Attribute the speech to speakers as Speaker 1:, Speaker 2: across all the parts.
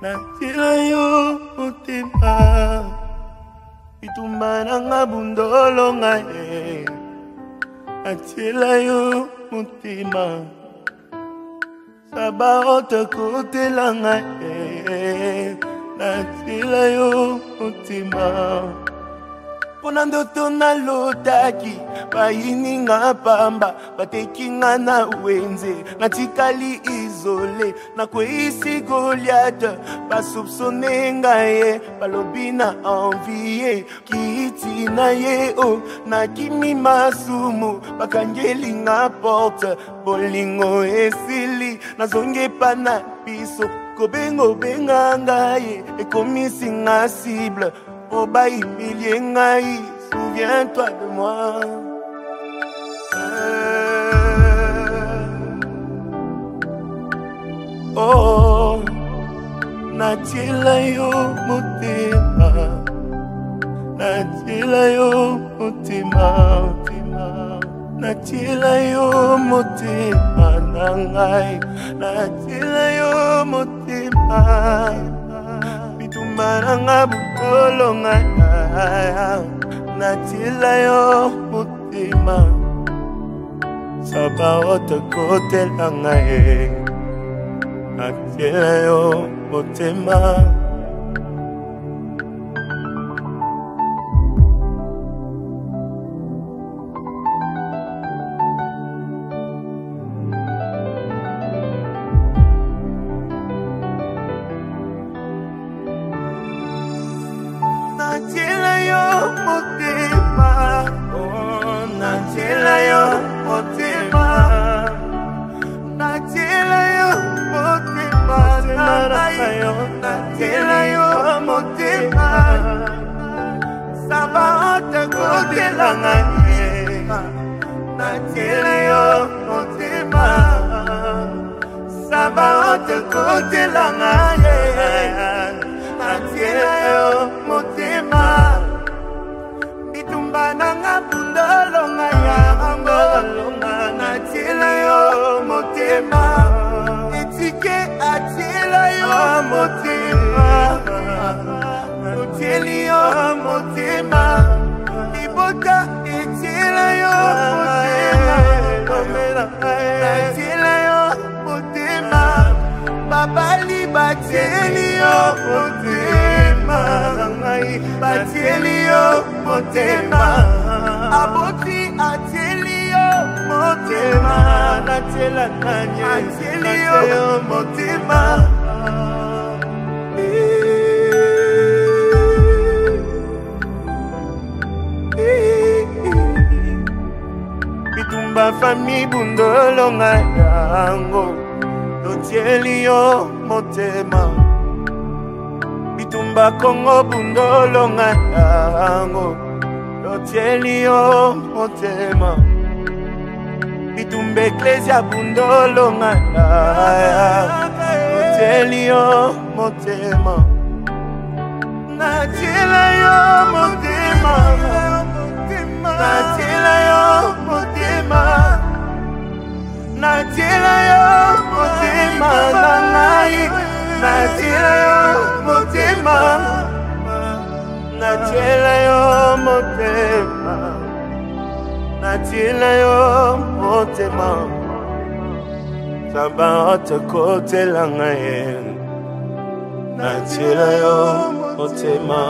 Speaker 1: Natiela yo motema, bitumba nanga bundolo ngai. Natiela yo motema, sabaote kotela ngai. Natiela yo motema. Mpona ndoto nalotaki, bayini nga pamba, bateki nga na wenze, natikali isole, nakweyisi Goliath, basoupçonne ngai ye, balobi na envie kiti na ye o, nakimi masumu, bakangeli nga porte, bolingo esili, nazongi epa na biso, kobenga obenga ngai, ekomisi nga cible, po bahumilie ngai, souviens-toi de moi. Oh, natiela yo motema, natiela yo motema, natiela yo motema na ngai, natiela yo motema, bitumba nanga bokolo ngai, natiela yo motema, sabaote kotela ngai, natiela yo motema. Natiela yo motema, oh, natiela yo motema, natiela yo motema na ngai, natiela yo motema, sabaote kotela ngai, natiela yo motema, sabaote kotela ngai, natiela yo motema, bitumba nanga bundolo ngai yango, natiela yo motema, etike atiela yo motema, otieli yo motema, libota etiela yo motema, natiela yo motema, babali batieli yo motema, batieli yo motema, aboti atieli yo motema, natiela nani, atieli yo motema. Bitumba fami bundolo ngai yango, totieli yo motema, bitumba Kongo bundolo ngai yango, totieli yo motema, bitumba eklesia bundolo ngai, totieli yo motema, natiela yo motema, natiela yo motema, natiela yo motema na ngai, natiela yo motema, natiela yo motema, natiela yo motema, sabaote kotela ngai, natiela yo motema.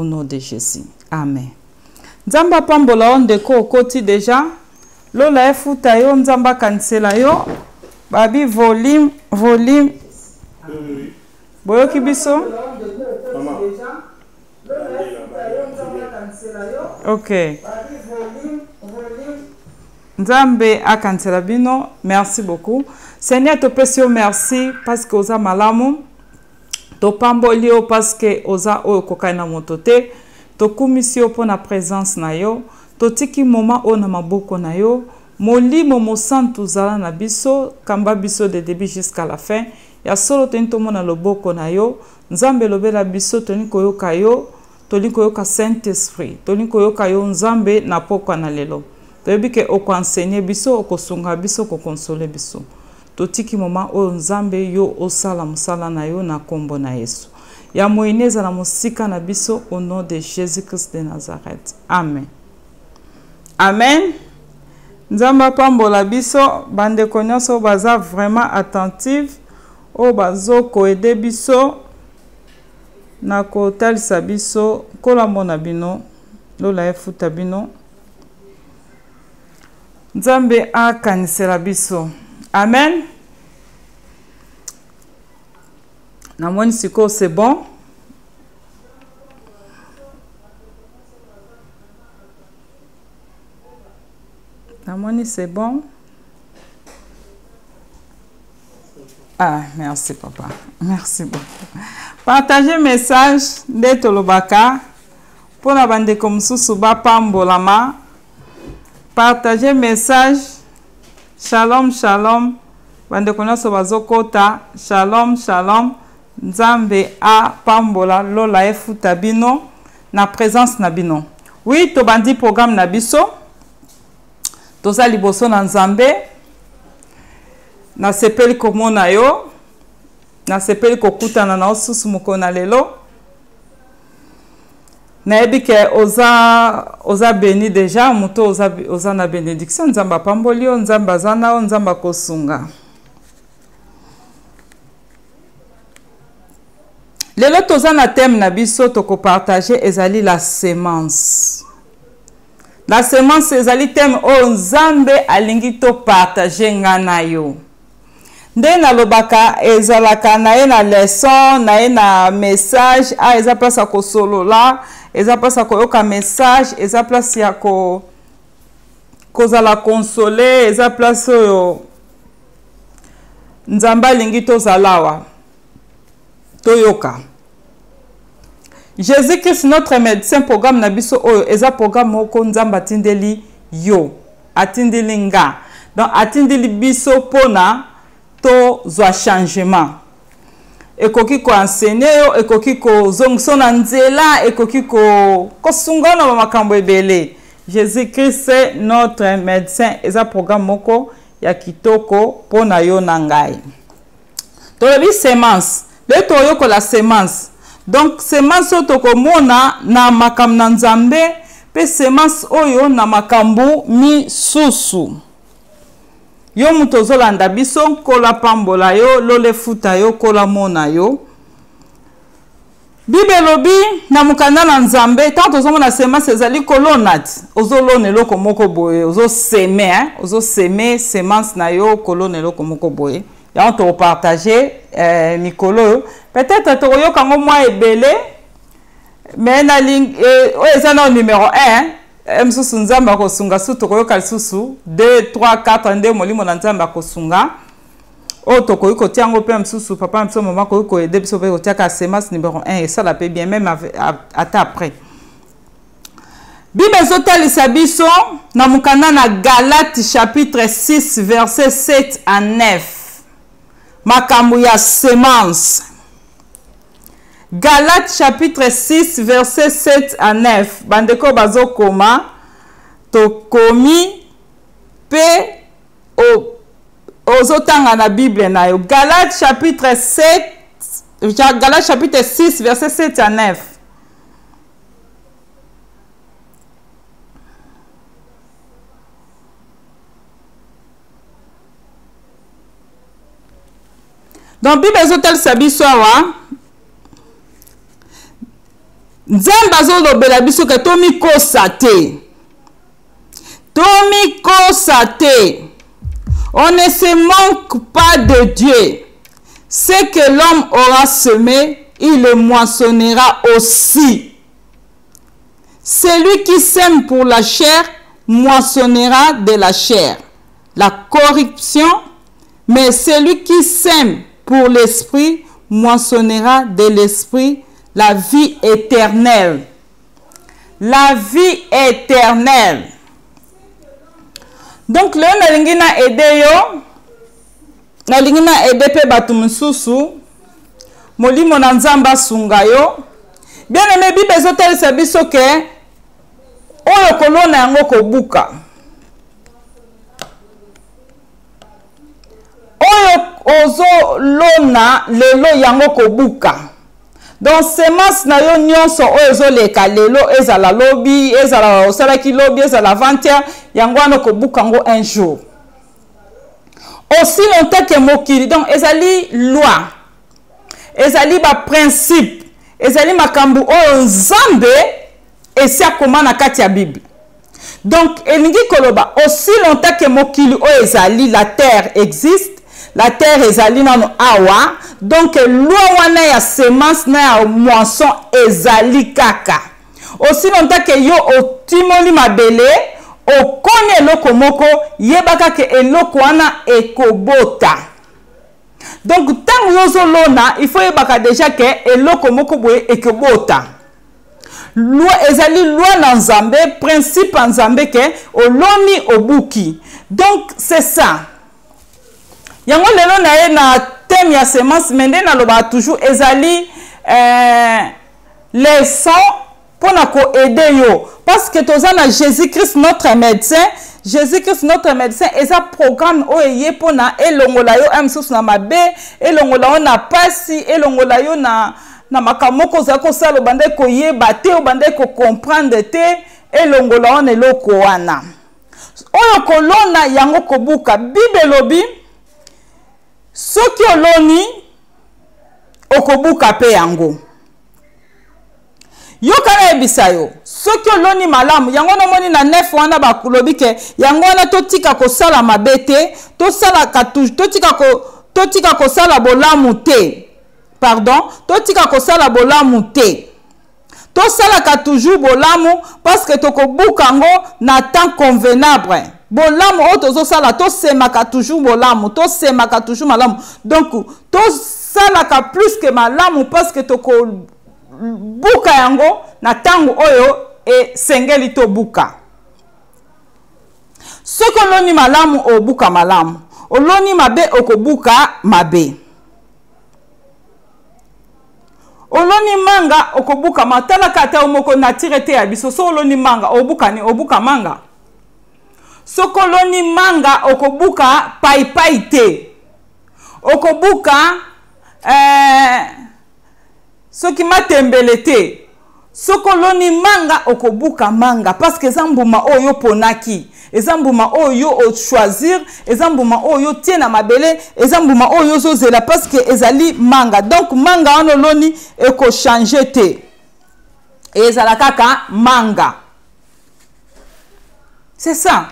Speaker 2: Au nom de Jésus. Amen. Nzambe apambola yo ndeko okoti deja. Lola efuta yo, Nzambe akanisela yo. Babi volume, volume. Boyoki biso? Ok. Nzambe akanisela bino. Merci beaucoup. Seigneur, topesi yo merci parce que oza malamu. Topamboli yo parce que oza oyo okokani na moto te. Tokumisi yo mpo na presence na yo. Totiki moment oyo na maboko na yo. Molimo Mosantu zala na biso, kamba biso de début jusqu'à la fin. Ya solo tolingi tomona loboko na yo. Nzambe lobela biso, tolingi koyoka yo, tolingi koyoka Saint-Esprit, tolingi koyoka yo Nzambe na pokwa na lelo. Toyebi ke oko enseigner biso, okosunga biso, okokonsole biso. Totiki moment oyo Nzambe yo osala mosala na yo na kombo na Yesu. Ya moyini ezala mosika na biso au nom de Jésus-Christ de Nazareth. Amen. Amen. Nzambe apambola biso bandeko nyonso baza vraiment attentive oyo bazo koede biso na kotalisa biso. Nkolo amona bino, lola efuta bino. Nzambe akanisela biso. Amen. Namoni sikoyo c'est bon. Namoni c'est bon. Ah, merci papa. Merci beaucoup. Partagez message nde tolobaka mpona bandeko mosusu bapambolama. Partagez message. Shalom, shalom. Bandeko nyonso bazokota. Shalom, shalom. Nzambe apambola lola efuta bino na présence na bino. Oui, tobandi programme na biso. Toza liboso na Nzambe. Nasepeli komona yo. Nasepeli kokutana na yo susu mokolo na lelo. Nayebi ke oza, oza béni déjà, moto oza, oza na bénédiction, Nzambe apamboli yo, Nzambe aza na yo, Nzambe akosunga. Lelo toza na thème na biso tokopartage ezali la semence. La semence ezali thème oyo Nzambe alingi topartage nga na yo. Nde nalobaka ezalaka na ye na leçon, na ye na message, ah, eza place ya kosolola, eza place ya koyoka message, eza place ya kozala console, eza place oyo Nzambe alingi tozala awa toyoka. Jésus-Christ notre médecin, programme na biso oyo eza programme moko Nzambe atindeli yo, atindeli nga. Donc atindeli biso pona tozwa changement. Ekoki ko enseigner yo, ekoki kozongisa na nzela, ekoki kosunga na makambo ebele. Jésus-Christ notre médecin eza programme moko ya kitoko pona yo na ngai. Tolobi semence, lelo toyokola semence. Donc semence oyo tokomona na makambo na Nzambe pe semence oyo na makambo misusu. Yo moto ozolanda biso, Nkolo apambola yo, lola efuta yo, Nkolo amona yo. Bible elobi na mokanda na Nzambe, ntango tozomona semence ezali kolona ti, ozolona eloko moko boye, ozoseme, hein? Ozoseme semence na yo, kolona eloko moko boye. Yango tokopartage mikolo oyo. Peut-être tokoyoka yango mwa ebele, mais na oyo eza na numéro 1, mosusu Nzambe akosunga, su tokoyoka lisusu 2, 3, 4 nde molimo na Nzambe akosunga. Oyo tokoki kotia yango mpe mosusu papa na biso mama akoki koyede biso mpe kotiaka semence numéro 1 esala mpe bien même ata après. Bible ezotalisa biso na mokanda na Galate chapitre 6 verset 7 à 9 makambo ya semence. Galate chapitre 6 verset 7 à 9 bandeko bazokoma tokomi pe ozotanga na Bible na yo. Galate chapitre 7, Galate chapitre 6 verset 7 à 9. Donc Bible ezotalisa biso awa. Nzambe azolobela biso ke tomikosa te. Tomikosa te. On ne se manque pas de Dieu. Ce que l'homme aura semé, il le moissonnera aussi. Celui qui sème pour la chair moissonnera de la chair la corruption, mais celui qui sème pour l'esprit moissonnera de l'esprit la vie éternelle. La vie éternelle. Donc lelo nalingi na aide yo, nalingi na aide mpe bato mosusu, molimo na Nzambe asunga yo. Bien aimé, Bible ezotalisa biso ke oyo kolona yango kobuka. Oyo ozolona lelo yango kobuka. Donc semence na yo nyonso oyo ezoleka lelo, ezala lobi, ezala osalaki lobi, ezala avant-hier, yango wana okobuka yango un jour. Aussi longtemps que mokili, donc ezali loi, ezali ba principe, ezali makambo oyo Nzambe esi akoma na kati ya Bible. Donc elingi koloba aussi longtemps que mokili oyo ezali, la terre existe, la terre ezali nano awa, donc loi wana ya semence na ya moisson ezali kaka. Aussi longtemps que yo otimoli mabele, okoni eloko moko, yebaka ke eloko wana ekobota. Donc ntango yo ozolona, il faut yebaka déjà ke eloko moko boye ekobota. Loi ezali loi na Nzambe, principe ya Nzambe ke oloni obuki. Donc c'est ça. Yango lelo na ye na thème ya semence, mais nde nalobaka toujours ezali leçon mpona koaider yo, parce que toza na Jésus-Christ notre médecin. Jésus-Christ notre médecin eza programme oyo eye mpona elongola yo un mosusu na mabe, elongola yo na pasi, elongola yo na makambo moko ozali kosala obandaki koyeba te, obandaki kocomprendre te, elongola yo na eloko wana. Oyo kolona yango kobuka. Bible elobi soki oloni okobuka pe yango. Yoka nayebisa yo, soki oloni malamu, yango nomoni na 9 wana balobi ke yango wana totika kosala mabe te, tosalaka tu, totika ko, totika kosala bolamu te. Pardon, totika kosala bolamu te. Tosalaka toujours bolamu parce que tokobuka yango na temps convenable. Bolamu oyo tozosala, tosemaka toujours bolamu, tosemaka toujours malamu. Donc tosalaka plus que malamu parce que tokobuka yango na tango oyo esengeli tobuka. Soki oloni malamu, obuka malamu. Oloni mabe, okobuka mabe. Oloni manga, okobuka ma. Talaka ata yo moko nature te ya biso. So oloni manga, obuka ni, obuka manga. Soki oloni manga, okobuka paipai te. Okobuka soki matembele te. Soki oloni manga, okobuka manga parce que eza mbuma oyo oponaki, eza mbuma oyo ochoisir, eza mbuma oyo otie na mabele, eza mbuma oyo ozozela parce que ezali manga. Donc manga wana oloni ekochange te, ezala kaka manga. C'est ça.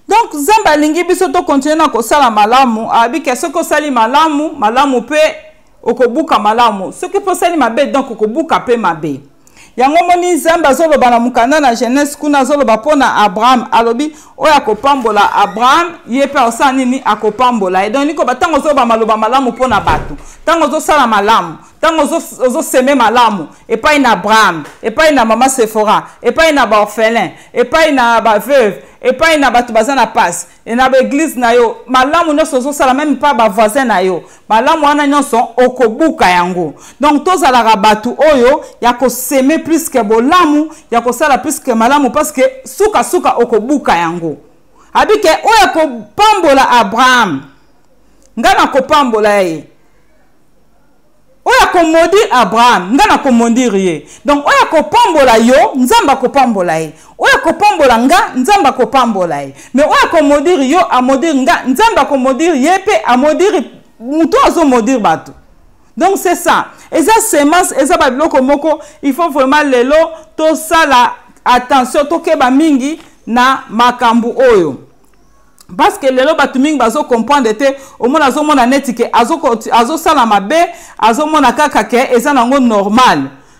Speaker 2: Donc Nzambe alingi biso to continuer na kosala malamu. Abike soki osali malamu, malamu pe okobuka malamu. Soki pe osali mabe, donc okobuka pe mabe. Yango moni Nzambe azoloba na mokanda na Genèse kuna, azoloba mpona Abraham, alobi oyo akopambola Abraham, ye pe akosala nini? Akopambola ye. Donc niko ba tango ozoloba maloba malamu mpona bato, tango ozosala malamu, tango ozoseme malamu epai na Abraham, epai na mama Sephora, epai na ba orphelin, epai na ba veuve, epai na bato baza na passe, e na ba église na yo, malamu nyonso ozosala, même pas ba voisin na yo, malamu wana nyonso okobuka yango. Donc tozalaka bato oyo ya koseme plus que bolamu, ya kosala plus que malamu, parce que suka-suka okobuka yango. Abike oyo akopambola Abraham, nga nakopambola ye. Oyo akomaudire Abraham, nga nakomaudire ye. Donc oyo akopambola yo, Nzambe akopambola ye. Oyo akopambola nga, Nzambe akopambola ye. Mais oyo akomaudire yo, amaudire nga, Nzambe akomaudire ye pe amaudire mutu azomaudire bato. Donc c'est ça. Eza semence, eza ba biloko moko, il faut vraiment lelo tosala attention, tokeba mingi na makambo oyo. Parce que lelo bato mingi bazo comprendre te, omona azomona neti ke azosala mabe, azomona kaka ke eza nango normal.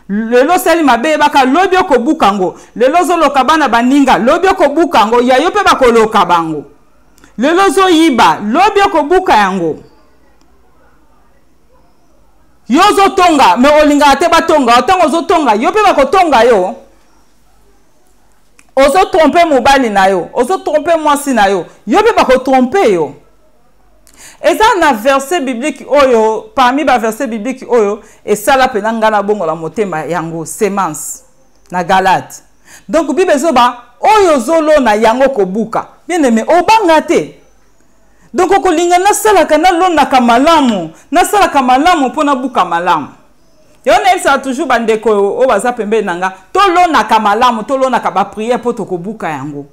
Speaker 2: Lelo osali mabe, yebaka lobi okobuka ngo. Lelo ozoloka bana baninga, lobi okobuka ngo, ya yo mpe bakoloka bango. Lelo ozoyiba, lobi okobuka yango. Yo ozotonga, me olingaka te batonga yo. Ntango ozotonga, yo mpe bakotonga yo. Ozotrompe mobali na yo, ozotrompe mwasi na yo, yo mpe bakotrompe yo. Eza na verset biblique oyo, parmi ba verset biblique oyo esala pena nga na bongola motema yango, semence na Galate. Donc Bible ezoba oyo ozolona yango kobuka. Bien aimé, obanga te. Donc okolinga nasalaka, nalonaka malamu, nasalaka malamu mpo nabuka malamu. Yo nayebisaka toujours bandeko oyo baza pembeni na nga, tolonaka malamu, tolonaka ba prière mpo tokobuka yango.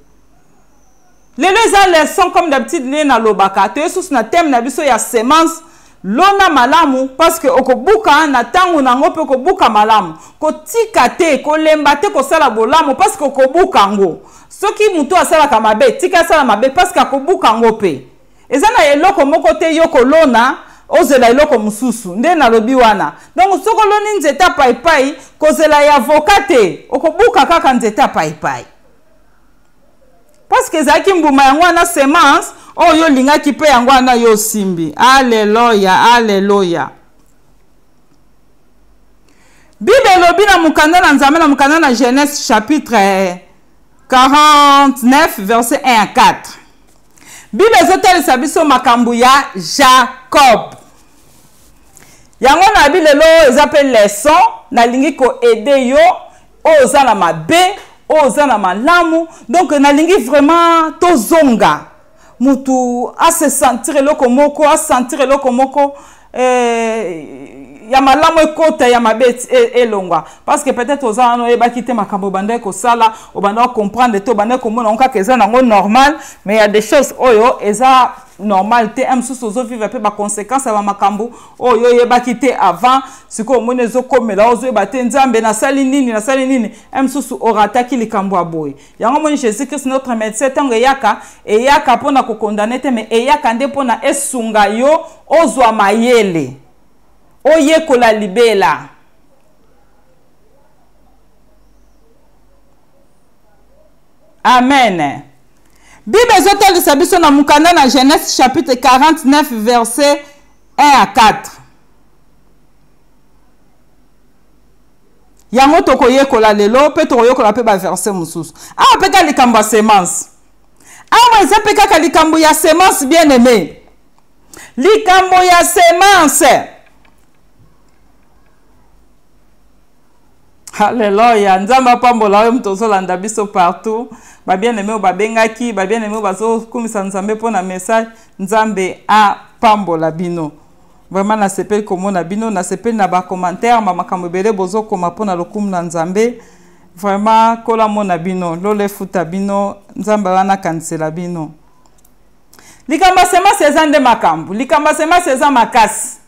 Speaker 2: Lelo eza leçon comme d'habitude nde nalobaka, toye susu na thème na biso ya semence. Lona malamu parce que okobuka na tango nango mpe okobuka malamu. Kotika te, kolemba te kosala bolamu parce que okobuka ngo. Soki moto asalaka mabe, tika asala mabe parce que akobuka ngo mpe. Eza na eloko moko te yo kolona ozela eloko mosusu, nde nalobi wana. Donc soki oloni nzete ya paipai, kozela ya avocat te, okobuka kaka nzete ya paipai. Parce que ezalaki mbuma yango wana, semence oyo yo olingaki mpe yango wana yo osimbi. Alleluia, alleluia. Bible elobi na mokanda na Nzambe, na mokanda na Genèse chapitre 49 verset 1 à 4. Bible ezotalisa biso makambo ya Jacob. Yango na bi lelo eza pe leçon, nalingi ko aider yo oyo oza na mabe, oyo oza na malamu. Donc nalingi vraiment tozonga mutu a se sentir eloko moko, a sentir eloko moko ya malamu ekota, ya mabe elongwa. Parce que peut-être oza wana oyebaki te makambo obandaki kosala, obandaki comprendre te, obandaki komona yango kaka eza nango normal, mais ya des choses oyo eza normal te. Mosusu ozovivre pe ba conséquences ya ba makambo oyo oyebaki te avant. Sikoyo omoni ezokomela, ozoyeba te Nzambe nasali nini, nasali nini. Mosusu orataki likambo ya boye. Yango omoni Jésus-Christ notre médecin, ntango eyaka, eyaka mpona kokondane te, mais eyaka nde mpona esunga yo ozwa mayele, oyekola libela. Amen. Bible ezotalisa biso na mokanda na Genèse chapitre 49 verset 1 à 4. Yango tokoyekola lelo pe tokoyekola pe ba verset mosusu. Awa pe kaka likambo ya semence. Awa eza pe kaka likambo ya semence, bien-aimé. Likambo ya semence. Alléluia. Nzambe apambola oyo moto ozolanda biso partout. Ba bien-aimé oyo babengaki, ba bien-aimé oyo bazokumisa Nzambe mpo na message, Nzambe apambola bino. Vraiment nasepeli komona bino, nasepeli na ba commentaire, ba makambo ebele bozokoma mpo na lokumu na Nzambe. Vraiment kola mona bino, lola efuta bino, Nzambe wana akanisela bino. Likambo ya semence eza nde makambo, likambo ya semence eza makasi.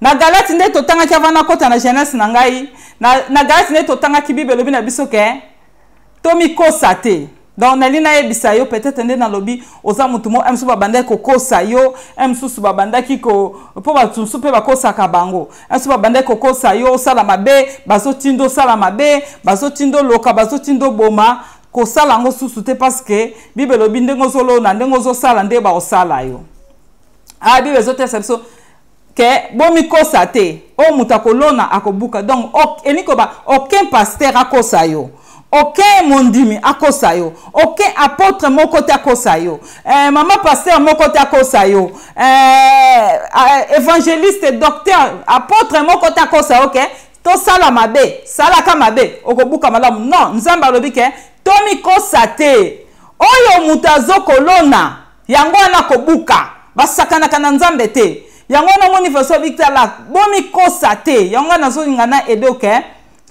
Speaker 2: Na Galate nde totangaki avant nakota na jeunesse na ngai, na Galate nde totangaki Bible elobi na biso ke tomikosa te. Donc nali nayebisa yo peut-être nde nalobi oza mutu moko, mosusu babandaki kokosa yo, mosusu babandaki ko, po bato mosusu mpe bakosaka bango, mosusu babandaki kokosa yo osala mabe, bazotinda osala mabe, bazotinda oloka, bazotinda oboma, kosala yango susu te parce que Bible elobi ndenge ozolona, ndenge ozosala nde baosala yo. Bible ezotesa biso ke bomikosa te, oyo moto akolona akobuka. Donc elingi koloba aucun pasteur akosa yo, aucun mondimi akosa yo, aucun apôtre moko te akosa yo, mama pasteur moko te akosa yo, évangéliste, docteur, apôtre moko te akosa yo ke tosala mabe, salaka mabe okobuka malamu. Non, Nzambe alobi ke tomikosa te, oyo moto azokolona yango wana kobuka. Basakanaka na Nzambe te. Yango wana omoni verso bitala, bomikosa te. Yango wana nazolinga na aider ke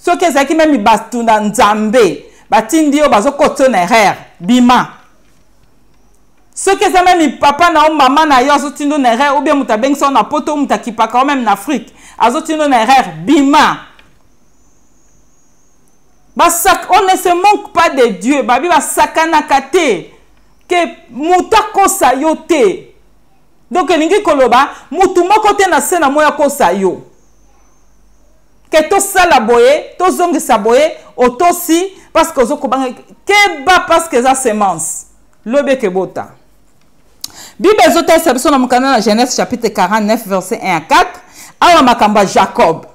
Speaker 2: soki ezalaki meme bato na Nzambe batindi yo bazokotisa na erreur, bima. Soki eza meme papa na yo, mama na yo azotinda na erreur, ou bien moto abengisa yo na poto, moto akipaka yo meme na Afrique azotinda na erreur, bima. Basak, on ne se manque pas de Dieu. Babi basakanaka te ke moto akosa yo te. Donc elingi koloba motu moko te na se na moi akosa yo ke tosala boye, tozongisa boye, otosi parce que ozokobanga. Keba, parce que eza semence, lobi ekebota. Bible ezotalisa biso na mokanda na Genèse chapitre 49 verset 1 à 4. Awa makambo ya Jacob.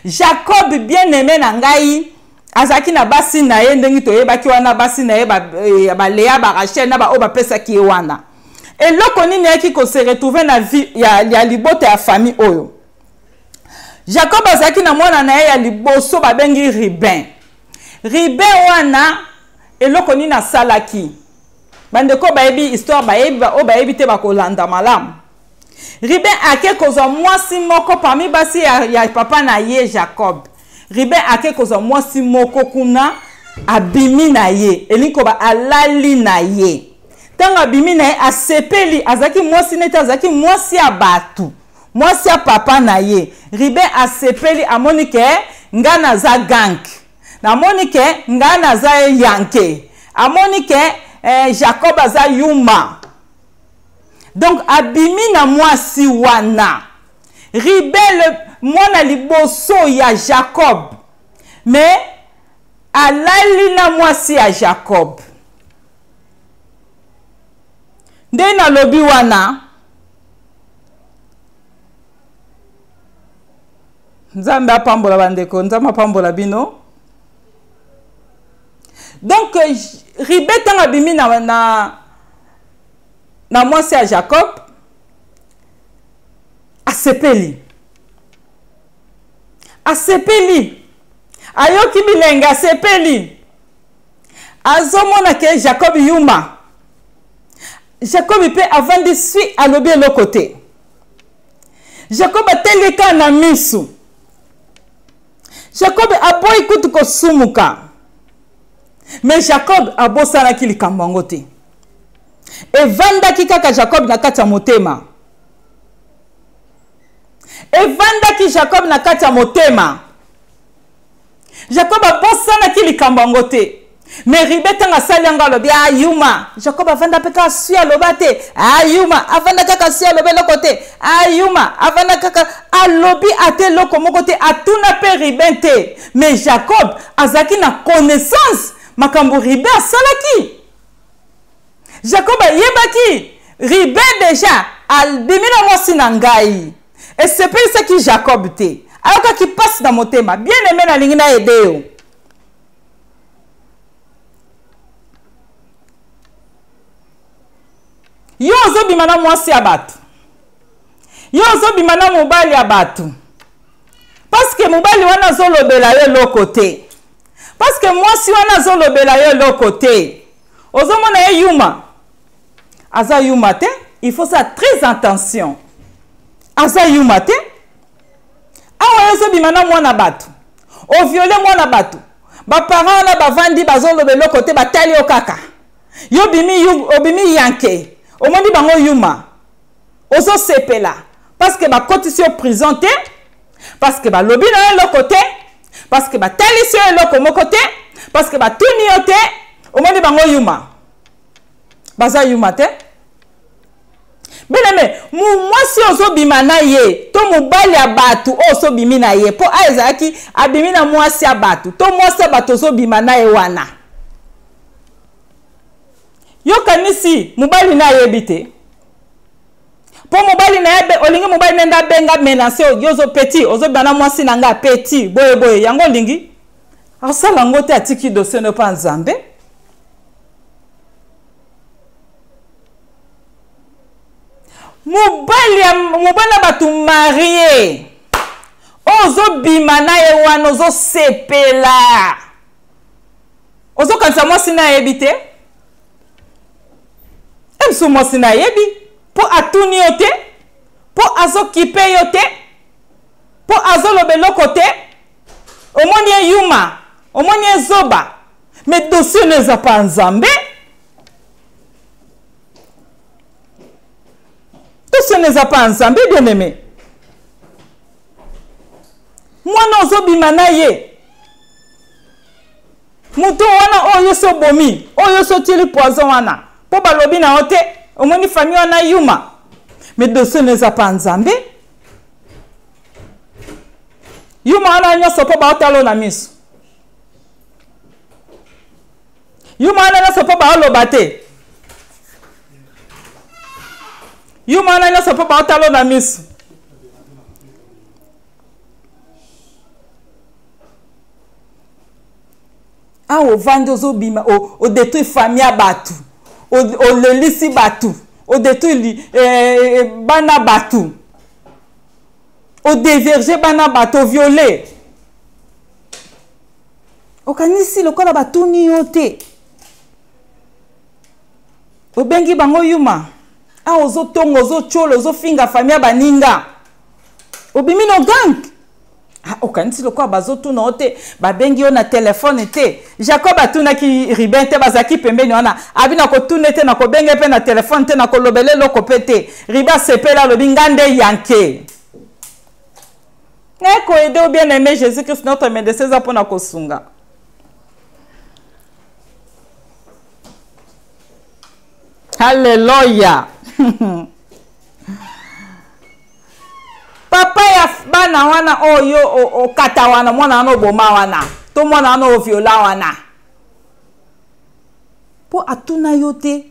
Speaker 2: Jacob bien aimé na ngai azalaki na basi na ye, ndenge toyebaki wana, basi na ye Balea, Barachel na baoyo bapesaki ye wana. Eloko nini ayaki kose retrouver na vie ya libota ya famille oyo? Jacob azalaki na mwana na ye ya liboso babengi Ruben. Ruben wana, eloko nini asalaki? Bandeko bayebi histoire, bayebi, oyo bayebi te bakolanda malamu. Ruben ake kozwa mwasi moko parmi basi ya papa na ye Jacob. Ruben ake kozwa mwasi moko kuna, abimi na ye, elingi koba alali na ye. Ntango abimi na ye, asepeli, azalaki mwasi neti azalaki mwasi ya bato, mwasi ya papa na ye. Ruben asepeli, amoni ke nga naza gang, namoni ke nga naza yanke, amoni ke Jacob aza yuma. Donc abimi na mwasi wana. Ruben, mwana liboso ya Jacob, mais alali na mwasi ya Jacob. Nde nalobi wana, Nzambe apambola bandeko, Nzambe apambola bino. Donc Ruben ntango abimi na mwasi ya Jacob, asepeli, asepeli, ayoki bilenge, asepeli, azomona ke Jacob yuma. Jacob mpe avandi swi, alobi eloko te. Jacob ateli kaka na misu. Jacob aboyi kutu kosumuka, mais Jacob abosanaki likambo yango te. Evandaki kaka Jacob na kati ya motema, evandaki Jacob na kati ya motema. Jacob abosanaki likambo yango te. Mais Ruben ntango asali yango, alobi: "Ayuma." Jacob avanda mpe kaka swi, aloba te. Ayuma, avanda kaka swi, aloba eloko te. Ayuma, avanda kaka, alobi ate eloko moko te, atuna mpe Ruben te. Mais Jacob azalaki na connaissance makambo Ruben asalaki. Jacob ayebaki Ruben déjà abimi na mwasi na ngai. Esepelisaki Jacob te, ayokaki mpasi na motema. Bien aimé, nalingi nayede yo. Yo ozobima na mwasi ya bato, yo ozobima na mobali ya bato, parce que mobali wana azolobela yo eloko te, parce que mwasi wana azolobela yo eloko te, ozomona ye yuma. Aza yuma te, il faut ça très attention. Aza yuma te. Awa yo ozobima na mwana bato, oviole mwana bato, baparent wana bavandi, bazoloba eloko te, batali yo kaka. Yo obimi, obimi yanke, omoni bango yuma, ozosepela parce que bakotisi yo prison te, parce que balobi na yo eloko te, parce que batalisi yo eloko moko te, parce que batuni yo te. Omoni bango yuma, baza yuma te. Bien-aimé, mwasi ozobima na ye to mobali ya bato oyo ozobimi na ye, mpo a ezalaki abimi na mwasi ya bato to mwasi ya bato ozobima na ye wana, yokanisi mobali na ayebi te? Mpo mobali na ye, olingi mobali na ye nde abenga menace yo: "Ozo petit, ozobima na mwasi na nga, petit boye boye." Yango olingi asala yango te, atiki dossier no mpa Nzambe. Mobali ya mobali na bato marié oyo ozobima na ye wana, ozosepela, ozokanisa mwasi na ayebi te? Emsu mwasi na ayebi, mpo atuni yo te, mpo azokipe yo te, mpo azoloba eloko te. Omoni ye yuma, omoni ye zoba, mais dossier no eza pa Nzambe. Dossier eza pa Nzambe, bien aimé. Mwana ozobima na ye, moto wana oyo so obomi, oyo so otieli poison wana, mpo balobi na yo te, omoni famille wana yuma. Mais dossier no eza pa Nzambe. Yuma wana nyonso mpo baotala na miso. Yuma wana nyonso mpo baoloba te. Yuma wana nyonso mpo baotala na miso. Awa ovandi, ozobima, odétruire famille ya bato, olelisi bato, odétruire bana bato, odévierge bana bato, oviole. Okanisi lokola batuni yo te, obengi bango yuma. Awa ozotonga, ozotyola, ozofinga famille ya baninga, obimi no gang. Ah, okanisi lokola bazotuna yo te, babengi yo na telefone te. Jacob atunaki Ruben te, bazalaki pembeni wana. Abi na kotuna te, na kobenge mpe na telefone te, na kolobela eloko mpe te. Ruben asepeli, alobi nga nde yanke naye koaider. Bien aimé, Jésus Christ notre médecin eza mpona kosunga. Alleluya. Papa ya bana wana oyo okata wana, mwana wana oboma wana, to mwana wana oviola wana, mpo atuna yo te,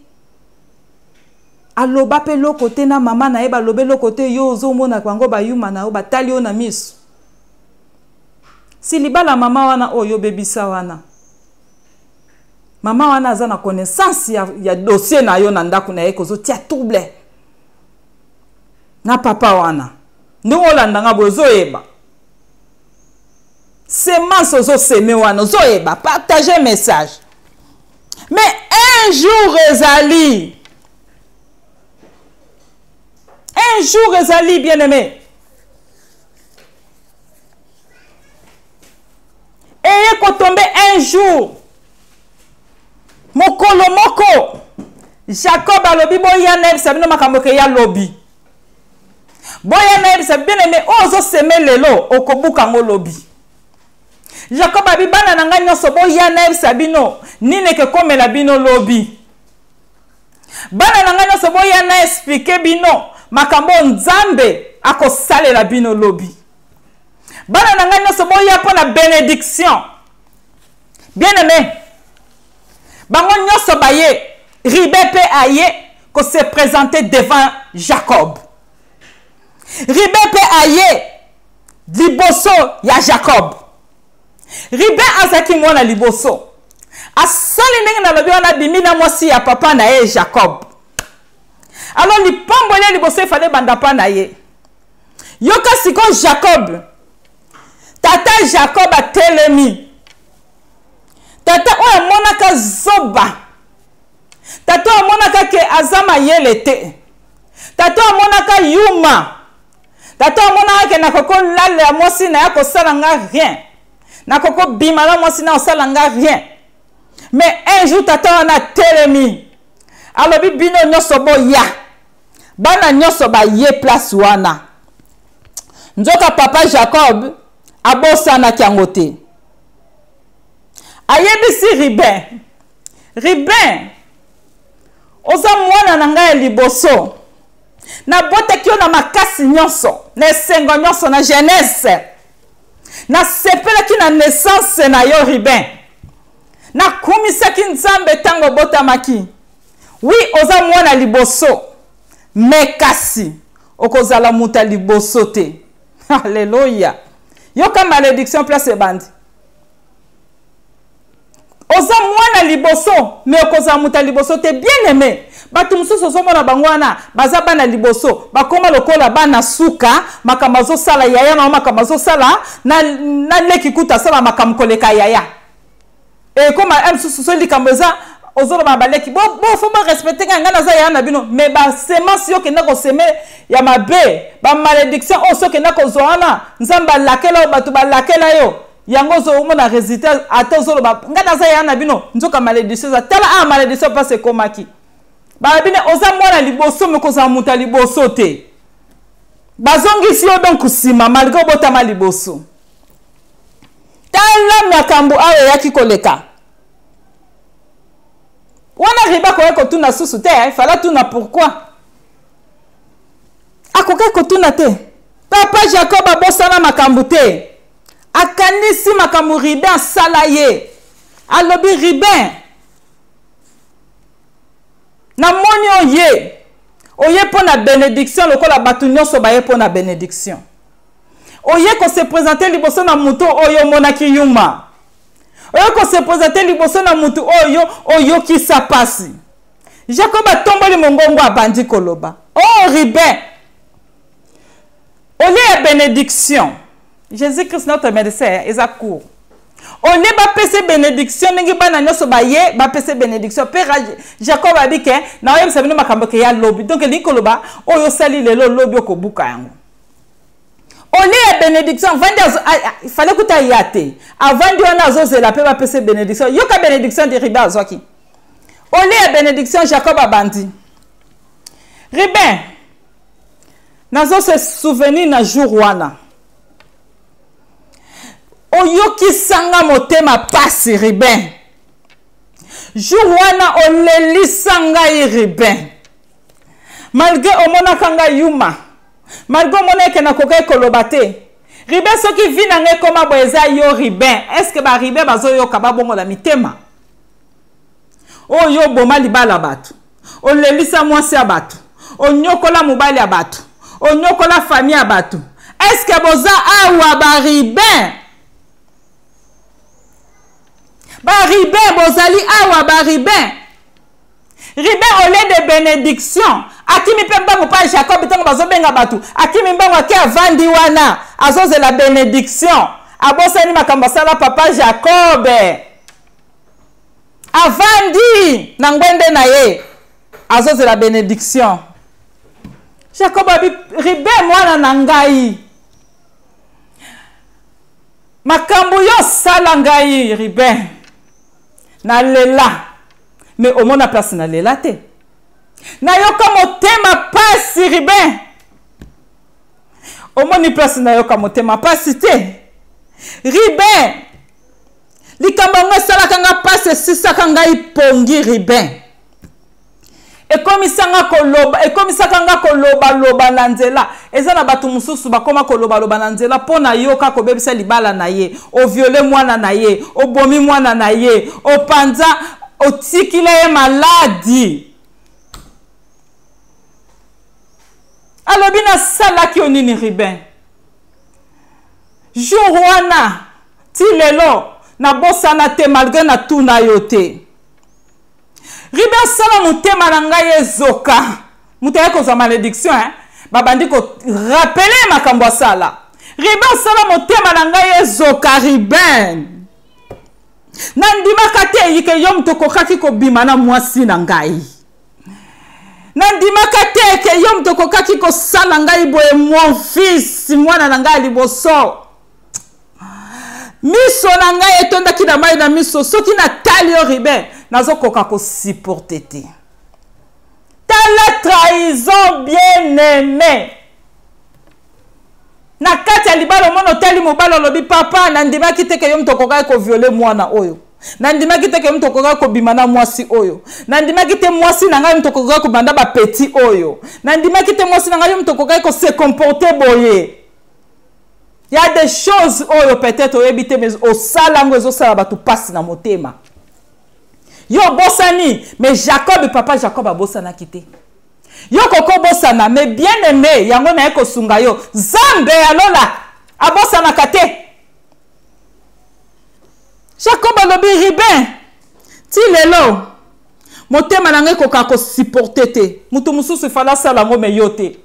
Speaker 2: aloba mpe eloko te na mama na ye, baloba eloko te. Yo ozomona bango bayuma na yo, batali yo na miso. Si libala mama wana oyo obebisa wana, mama wana aza na connaissance ya dossier na yo na ndako na ye, kozotia trouble na papa wana. Ndenge olandanga boye, ozoyeba semence ozoseme wana, ozoyeba. Partage message. Mais un jour ezali, un jour ezali, bien aimé, eye kotombe un jour. Mokolo moko Jacob alobi: "Boya nayebisa bino makambo ke ya lobi. Boya nayebisa." Bien aimé, oyo ozoseme lelo, okobuka yango lobi. Jacob abi: "Bana na ngai nyonso, boya nayebisa bino nini ekekomela bino lobi. Bana na ngai nyonso, boya na expliquer bino makambo oyo Nzambe akosalela bino lobi. Bana na ngai nyonso, boya mpo na bénédiction." Bien aimé, bango nyonso baye. Ruben mpe aye kose présenter devant Jacob. Ruben mpe aye liboso ya Jacob. Ruben azalaki mwana liboso. Asali ndenge nalobi wana, abimi na mwasi ya papa na ye Jacob. Alors lipamboli ya liboso efale ebanda mpa na ye. Yoka sikoyo, Jacob, tata Jacob atelemi, tata oyo amonaka zoba, tata oyo amonaka ke aza mayele te, tata oyo amonaka yuma, tata oyo amonaka ke nakoki olalela mwasi na ye, kosala nga rien, nakoki obima na mwasi na, osala nga rien. Mais un jour tata wana atelemi, alobi: "Bino nyonso boya." Bana nyonso baye place wana. Nzoka papa Jacob abosanaki yango te. Ayebisi Ruben: "Ruben, oza mwana na ngai ya liboso. Nabotaki yo na makasi nyonso, na esengo nyonso, na jeunesse. Nasepelaki na naissance na yo, Ruben. Nakumisaki Nzambe ntango obotamaki. Oui, oza mwana liboso, mais kasi okozala moto ya liboso te." Alleluya. Yoka malédiction place ebandi. Oza mwana liboso, mais okozala moto ya liboso te. Bien aimé, bato mosusu ozomona bango wana baza bana liboso, bakóma lokola bana suka. Makambo azosala yaya na makambo azosala na leki kuta, asala makambo koleka yaya. Ekóma mosusu so likambo eza, ozoloba baleki bo faut barespecte ngai, ngai naza yaya na bino. Mais basemence yo okenda koseme ya mabe, bamalédiction oyo so okenda kozwa wana, Nzambe alakela yo, bato balakela yo yango, ozomona résultat. Ata ozoloba ngai naza yaya na bino, nzoka malédiction eza. Tala awa malédiction mpasi ekomaki. Balobi ne oza mwana liboso me kozala moto ya liboso te. Bazongisi yo donc nsima malgre obotama liboso. Tala makambo awa eyaki koleka. Wana Riba akoki kotuna susu te, eh, fala tuna pourquoi. Akoki kotuna te. Papa Jacob abosana makambo te. Akanisi makambo Ruben asala ye. Alobi Ruben, namoni oye oye mpo na benediction lokola bato nyonso baye mpo na benediction. Oye ko se présenter liboso na moto oyo omonaki yuma. Oye ko se présenter liboso na moto oyo oyokisa pasi. Jacob atomboli mongongo abandi koloba. Oh Ruben, au lieu ya bénédiction, Jésus-Christ notre médecin eza court. Au lieu bapesa bénédiction ndenge bana nyonso baye bapesa bénédiction pe Jacob abi ke na oyebisa bino makambo ke ya lobi. Donc elingi koloba oyo osali lelo lobi okobuka yango. Au lieu ya bénédiction avandi azo, a, a, il fallait kuta ya te. Avandi wana azozela pe bapesa bénédiction. Yoka bénédiction de Ruben azwaki. Au lieu ya bénédiction Jacob abandi. Ruben nazo se souvenir na jour wana. Oyokisanga motema pasi Ruben. Jour wana olelisa ngai Ruben. Malgré omonaka ngai yuma, malgré omonaki ke nakokaki koloba te. Ruben soki vie na ngai ekoma boye eza yo Ruben. Est-ce que ba Ruben bazoyoka babongola mitema? Oyo oboma libala bato, olelisa mwasi ya bato, onyokola mobali ya bato, onyokola famille ya bato. Est-ce que boza awa ba Ruben? Ba Ruben bozali awa ba Ruben. Ruben au lieu de bénédiction akimi mpe mbango pa Jacob ntango bazobenga bato, akimi mbango ake avandi wana azozela bénédiction, abosani makambo asala papa Jacob. Avandi na ngwende na ye azozela bénédiction. Jacob abi Ruben mwana na ngai, makambo yo osala ngai Ruben nalela, mais omona place nalela te, nayoka motema pasi Ruben, omoni place nayoka motema pasi te Ruben. Likambo yango esalaka nga pasi, esisaka ngai pongi Ruben. Ekomisanga koloba, ekomisaka nga kolobaloba na nzela. Eza na bato mosusu bakoma kolobaloba na nzela mpo na yo kaka obebisa libala na ye, oviole mwana na ye, obomi mwana na ye, opanza, otikila ye maladi. Alobi nasalaki yo nini Ruben? Jour wana ti lelo nabosana te malgré natuna yo te. Ruben sala motema na ngai ezoka. Moto aye kozwa malédiction, hein? Babandi ko rappeler makambo asala. Ruben sala motema na ngai ezoka Ruben. Nandimaka te yike yo moto okokaki kobima na mwasi na ngai. Nandimaka te ke yo moto okokaki kosala ngai boye mon fils, mwana na ngai ya liboso. Miso na ngai etondaki na mai na miso, soki natali yo Ruben, nazokoka kosupporter te. Tala trahison bien-aimé. Na kati ya libala omona otali mobali olobi papa, nandimaki te ke yo moto okokaki koviole mwana oyo. Nandimaki te ke moto okokaki kobima na mwasi oyo. Nandimaki te mwasi na ngai moto okokaki kobanda ba petit oyo. Nandimaki te mwasi na ngai yo moto okokaki ko se comporter boye. Y a des choses oyo peut-être oyebi te mais osala yango ezosala bato pasi na motema. Yo obosani, mais Jacob, papa Jacob abosanaki te. Yo koko bosana, mais bien aimé, yango naye kosunga yo. Nzambe ya lola abosanaka te. Jacob alobi Ruben, ti lelo motema na ngai ekoka kosupporter te. Moto mosusu ifala asala yango mais yo te.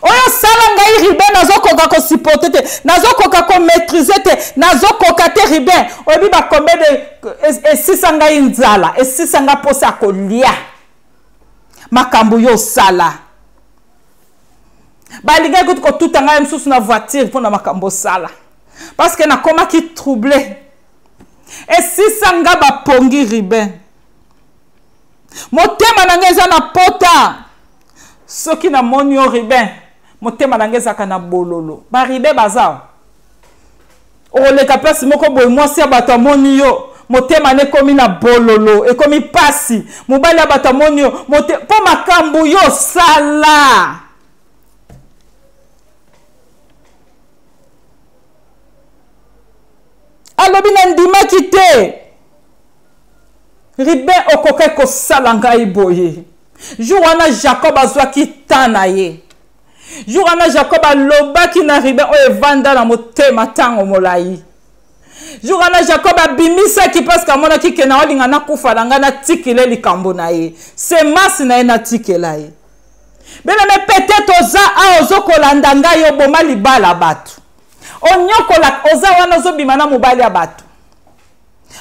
Speaker 2: Oyo sala ngai Ruben nazokoka kosupporter te, nazokoka komaîtriser te, nazokoka te Ruben. Oyebi ba combien de esisa ngai nzala, esisa ngai posa ya kolia. Makambo yo sala. Balingaki kutu kotuta ngai mosusu na voiture mpona makambo osala. Parce que nakomaki troublé. Esisa nga bapongi Ruben. Motema na ngai eza na pota. Soki namoni yo Ruben, motema na ngai ezalaka na bololo. Ba Ruben baza okoleka place moko boye, mwasi ya bato amoni yo, motema na ekomi na bololo, ekomi pasi. Mobali ya bato amoni yo, mpo makambo yo osala. Alobi nandimaki te. Ruben okokaki kosala ngai boye. Jour wana Jacob azwaki temps na ye. Jour wana Jacob alobaki na Ruben oyo evanda na motema ntango molai. Jour wana Jacob abimisaki parce que amonaki ke naolinga nakufa na ngai natikele likambo na ye. Semence na ye natikela ye. Bien-aimé, peut-être oza awa ozokolanda ngai oboma libala bato. Onyokola oza wana ozobima na mobali ya bato.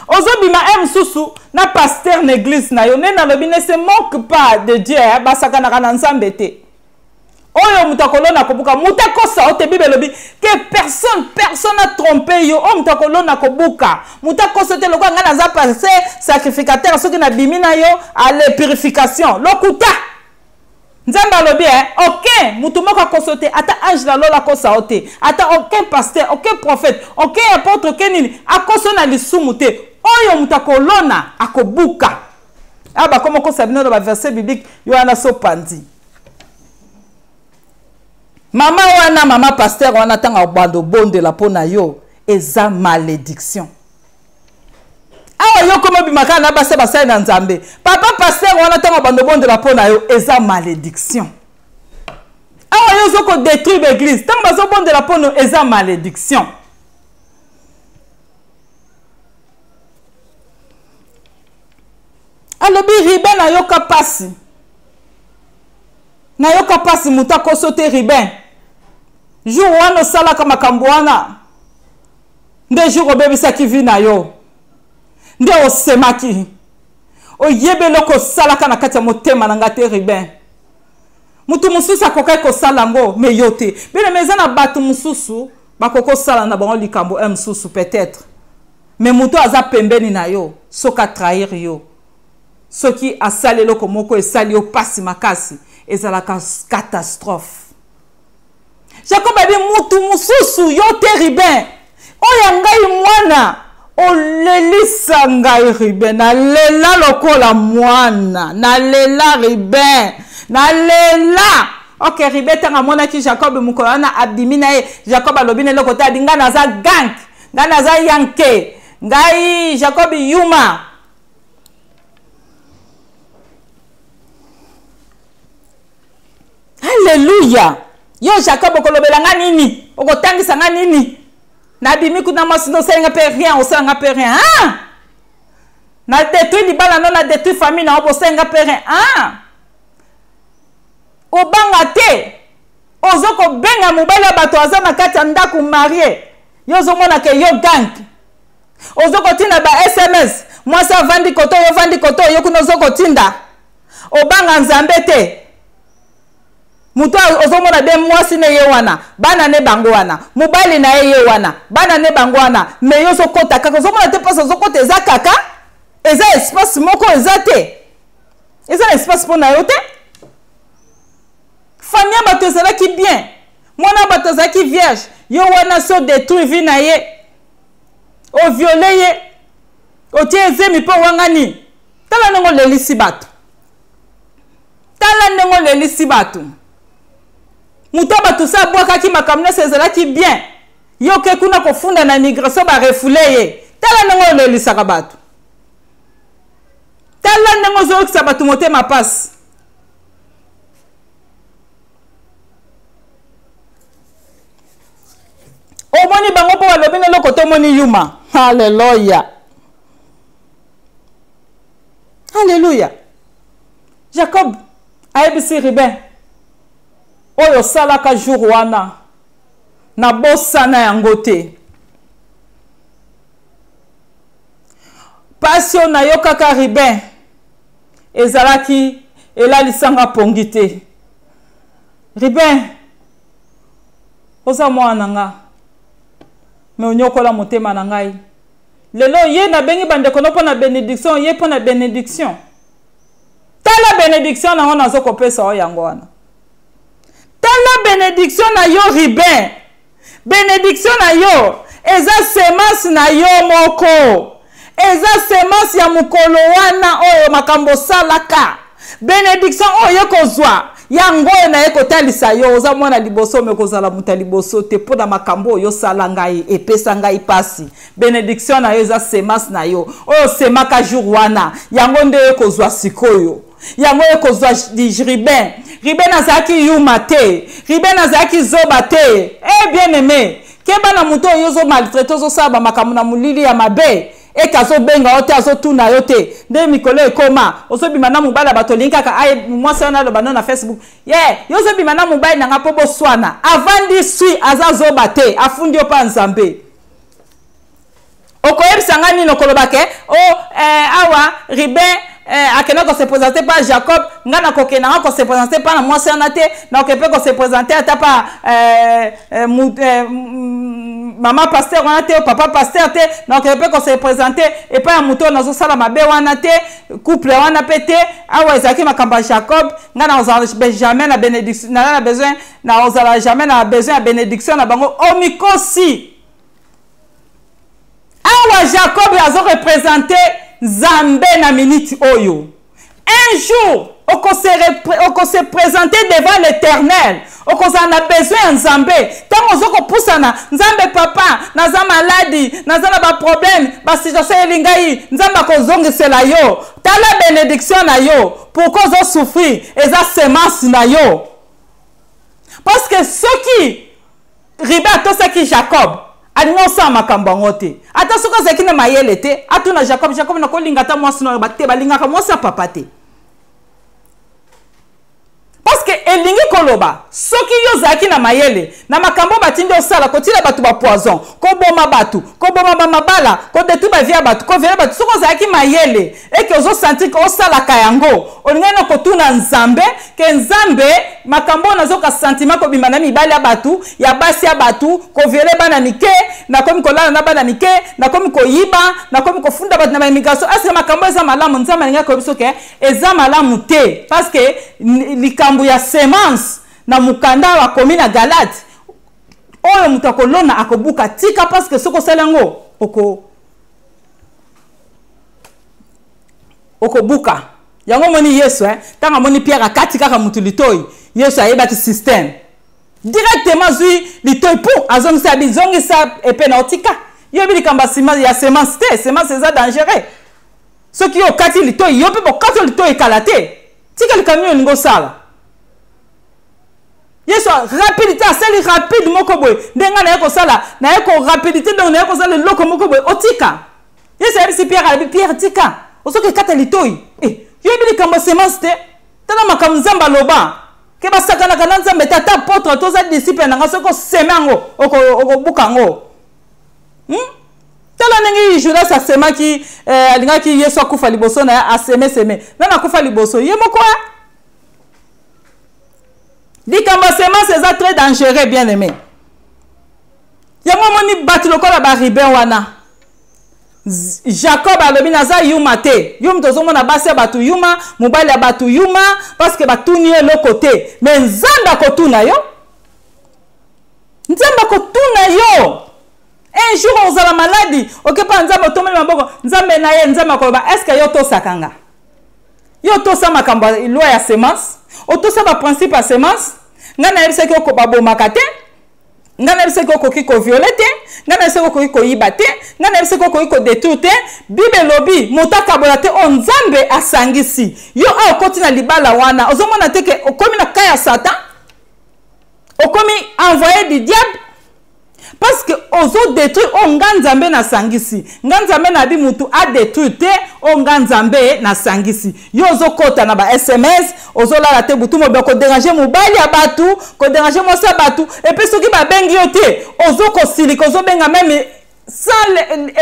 Speaker 2: Ozobima e mosusu na pasteur na église na yo. Nde nalobi ne se moque pas de Dieu, eh, basakanaka na Nzambe te. Oyo moto akolona kobuka, moto akosa yo te. Bible elobi que personne a trompé yo. Oyo moto akolona kobuka, moto akosa yo te. Lokola ngai naza pasteur sacrificateur, soki nabimi na yo ale purification lokuta. Nzambe alobi, eh, aucun moto moko akosa yo te, ata ange na lola akosa yo te, ata aucun pasteur, aucun prophète, aucun apôtre, aucun nini akosa yo na lisumu te. Oyo moto akolona akobuka. Awa bakoma kosa bino na ba verset biblique, yo wana so pandi. Mama wana, mama pasteur wana, ntango abanda obondela mpo na yo, eza malédiction. Awa yo koma obima kaka na basi basali na Nzambe. Papa pasteur wana ntango abanda obondela mpo na yo, eza malédiction. Awa yo ozo ko détruire ba église, ntango bazobondela mpo na yo, eza malédiction. Alobi Ruben ayoka pasi. Nayoka pasi moto akoso te Ruben. Jour wana osalaka makambo wana, nde jour obebisaki vie na yo, nde osemaki. Oyebi eloko osalaka na kati ya motema na nga te Ruben. Moto mosusu akokaki kosala yango, me yo te. Bino me eza na bato mosusu bakoki kosala na bango likambo un mosusu peut-être. Mais moto aza pembeni na yo, soki atrahir yo, soki asali eloko moko esali yo pasi makasi, ezalaka catastrophe. Jacob abi mutu mosusu yo te Ruben, oyo ya ngai mwana olelisa ngai Ruben, nalela lokola mwana, nalela Ruben, nalela. Ok, Ruben ntango amonaki Jacob mokolo wana abimi na ye, Jacob alobi na eloko te, abi ngai naza gang, ngai naza yanke, ngai Jacob yuma. Alléluia. Yo Jacob okolobela nga nini? Okotangisa nga nini? Nabimi kuna mwasi no osali nga pe rien, osala nga pe rien. Ah! Na détruit libala no, na détruit famille na osali nga pe rien. Ah! Obanga te. Ozo kobenga mobali ya bato aza na kati ya ndako marie. Yo ozomona ke yo gang. Ozo kotinda ba SMS. Mwasi avandi koto, yo vandi koto, yo kuna ozo kotinda. Obanga Nzambe te. Moto ozomona be mwasi ne ye wana, bana ne bango wana, mobali na ye ye wana, bana ne bango wana, mais yo ozokota kaka, ozomona te place ozokota eza kaka, eza espace moko eza te. Eza na espace mpo na yo te. Famille ya bato ezalaki bien, mwana ya bato azalaki vierge, yo wana so détruire vie na ye, o viole ye, otie ezemi mpo owangani. Tala ndenge olelisi bato. Tala ndenge olelisi bato. Moto ya bato se abwakaki makambo nyonso ezalaki bien. Yo oke kuna kofunda na immigration ba refoule ye. Tala ndenge olelisaka bato. Tala ndenge ozoyokisa bato motema pasi. Omoni bango mpo balobi na eloko te, omoni yuma. Haleluya. Alléluia. Jacob ayebisi Ruben, oyo osalaka jour wana nabosana yango te. Pasi oyo nayokaka Ruben ezalaki elalisanga pongi te. Ruben, oza mwana na nga, me onyokola motema na ngai. Lelo ye nabengi bandeko no mpo na bénédiction, ye mpo na bénédiction. Tala benediction na ngo nazo kopesa yo yango wana. Tala benediction na yo Ruben. Benediction na yo eza semence na yo moko. Eza semence ya mokolo wana oyo makambo osalaka. Benediction oyo kozwa yango oyo naye kotalisa yo. Oza mwana liboso me kozala moto ya liboso te mpo na makambo oyo osala ngai epesa ngai mpasi. Benediction na yo eza semence na yo oyo osemaka jour wana, yango nde oye kozwa sikoyo, yango oye kozwa Ruben. Ruben azalaki yuma te, Ruben azalaki zoba te. Eh bien aimé, keba na moto oyo ozo maltraite, ozosala ba makambo na molili ya mabe, eke azobenga yo te, azotuna yo te. Nde mikolo ekoma ozobima na mobali ya bato, olingi kaka aye mwasi wana aloba no na Facebook ye yeah, yo ozobima na mobali na nga mpo boswana. Avandi swi, aza zoba te, afundi yo mpa Nzambe. Okoyebisa nga nini? Okoloba ke o oh, awa Ruben akenda kose présenter pa Jacob, nga nakokenda nga kose présenter pa na mwasi wana te, nakoke mpe kose présenter ata pa mama pasteur wana te, papa pasteur te, nakoke mpe kose présenter epai ya moto oyo nazosala mabe wana te, couple wana mpe te. Awa ezalaki makambo ya Jacob, nga nakozala jamais na bénédiction, naza na besoin, nakozala jamais na besoin ya bénédiction na bango. Omikosi. Awa Jacob azo représenter Nzambe na minute oyo. Un jour okose présenter devant l'Éternel, okozala na besoin ya Nzambe. Ntango ozo kopusana, Nzambe papa, naza maladi, naza na ba problème, ba situation eyeli ngai, Nzambe akozongisela yo. Tala bénédiction na yo. Pourquoi ozo souffrir? Eza semence na yo. Parce que soki Ruben atosaki Jacob, alingi osala makambo yango te. Ata soki azalaki na mayele te, atuna Jacob, Jacob nakolinga ata mwasi na yo te, balingaka mwasi ya papa te. Parce que elingi koloba soki yo ozalaki na mayele na makambo batindi osala, kotila bato ba poison, koboma bato, koboma ba mabala, kodetruire ba vie ya bato, kovioler bato, soki ozalaki mayele eke ozosentir ke osalaka yango, olingaki na kotuna Nzambe ke Nzambe makambo oyo nazoka sentiment kobima na mibali ya bato, ya basi ya bato, kovioler bana mike, nakomi kolala na bana mike, nakomi koyiba, nakomi kofunda bato na ba immigration, est-ce que makambo eza malamu? Nzambe alingaki koyebisa biso ke eza malamu te, parce que likambo ya semence na mokanda bakomi na Galate, oyo moto akolona akobuka. Tika, parce que soki osali yango okobuka yango. Omoni Yesu, ntango amoni Pierre akati kaka motu litoi, Yesu ayebaki système directement, zwi litoi pu azongisa, abi zongisa epe na otika. Yoyebi likambo ya semence te, semence eza dangereux. Soki yo okati litoi, yo mpe bokati litoi ekala te. Tika likambo oyo olingi osala. Yesu rapidité, asali rapide moko boye nde ngai naye kosala, naye ko rapidité, donc naye kosala eloko moko boye otika. Yesu ayebisi Pierre, alobi Pierre tika, ozoki ekata litoi. Yoyebi likambo ya semence te. Tala makambo Nzambe aloba ke basakanaka na Nzambe te. Ata apôtre to oza disciple na nga, soki oseme yango okobuka yango. Tala ndenge Judas asemaki, alingaki Yesu akufa liboso na ye, aseme seme nani akufa liboso ye moko. Likambo ya semence eza très dangereux, bien aimé. Yango omoni bato lokola ba Ruben wana, Jacob alobi naza yuma te. Yo moto ozomona basi ya bato yuma, mobali ya bato yuma, parce que batuni yo eloko te. Mais Nzambe akotuna yo, Nzambe akotuna yo. Un jour ozala maladi, okepa Nzambe, otomeli maboko Nzambe na ye, Nzambe akoloba est-ce que yo tosaka nga? Yo tosa makambo ya loi ya semence, otosa ba principe ya semence. Ngai nayebisaki oko babomaka te, ngai nayebisaki okoki koviole te, ngai nayebisaki okoki koyiba te, ngai nayebisaki okoki kodétruire te. Bible elobi moto akabola te oyo Nzambe asangisi. Yo awa okoti na libala wana, ozomona te ke okomi na ka ya Satan, okomi envoyé du diable, parce que ozo détruire oyo nga Nzambe nasangisi. Nga Nzambe nabi mutu adétruire te oyo nga Nzambe nasangisi. Yo ozokota na ba SMS, ozolala te butu mobe, kodéranger mobali ya bato, kodéranger mwasi ya bato. Et puis soki babengi yo te, ozokosilika, ozobenga même sans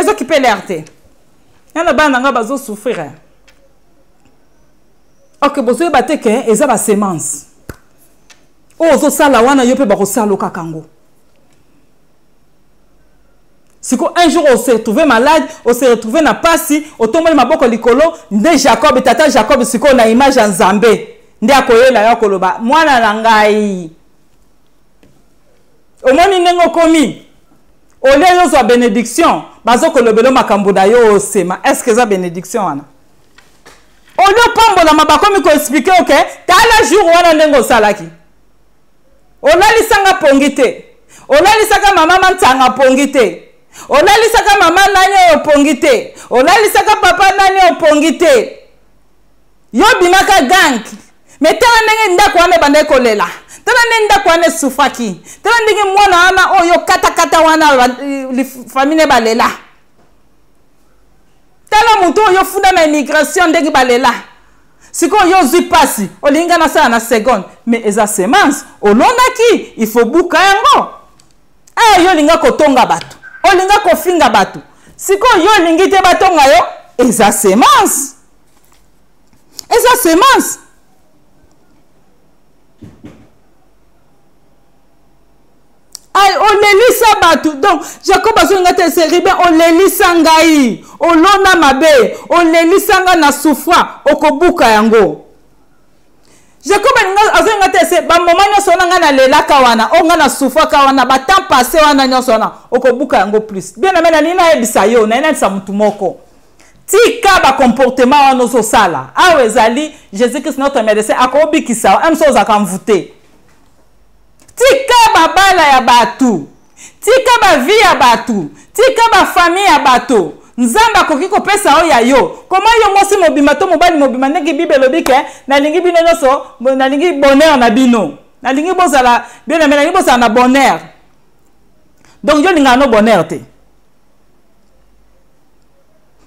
Speaker 2: ezokipe l'air te. Yana bana na nga bazosouffrir. Ok, bozoyeba te ke eza basemence oyo ozosala wana, yo mpe bakosala kaka yango. Siko un jour on se retrouve malade, on se retrouve na pasi, otomboli maboko likolo nde Jacob, tata Jacob siko na image ya Nzambe nde akoyela yo akoloba mwana na ngai. Omoni ndenge okomi olie yo ozwa benediction, bazokolobela makambo na yo osema. Est-ce que eza benediction wana? Olie opambolama, bakomi koexplike oke tala jour wana ndenge osalaki. Olalisanga pongi te, olalisaka mama Mantsanga pongi te, olalisaka mama nani oyo pongi te, olalisaka papa nani oyo pongi te. Yo bimaka gang, me tala ndenge ndako wana ebandaki kolela, tala ndenge ndako wana esufaki, tala ndenge mwana wana oyo katakata wana famille balela, tala moto oyo funda na immigration ndenge balela. Sikoyo yo ozwi pasi, olingi nga nasala na seconde, mais eza semence olonaki, il faut buka yango. Yo olinga kotonga bato, olinga kofinga bato, sikoyo yo olingi te batonga yo, eza semence, eza semence. Ay, olelisa bato. Donc Jacob azolinga te se Ruben, olelisa ngai, olona mabe, olelisa ngai na souffra, okobuka yango. Jacob azolinga te se bamoma nyonso wana ngai nalelaka wana, oyo ngai nasufraka wana, ba temps passé wana nyonso wana, okobuka yango plus. Bien aimé, nalingi nayebisa yo, nalingi nayebisa motu moko, tika ba comportement wana ozosala. Awa ezali Jésus-Christ notre médecin, akobikisa yo, mso ozalaka mvute. Tika babala ya bato, tika ba vie ya bato, tika ba famille ya bato. Nzambe akoki kopesa oyo ya yo. Koma yo mwasi mobimba to mobali mobimba, ndenge Bible elobi ke nalingi bino nyonso, nalingi bonheur na bino, nalingi bozala bien aimé, nalingi bozala na bonheur. Donc yo lingaka no bonheur te,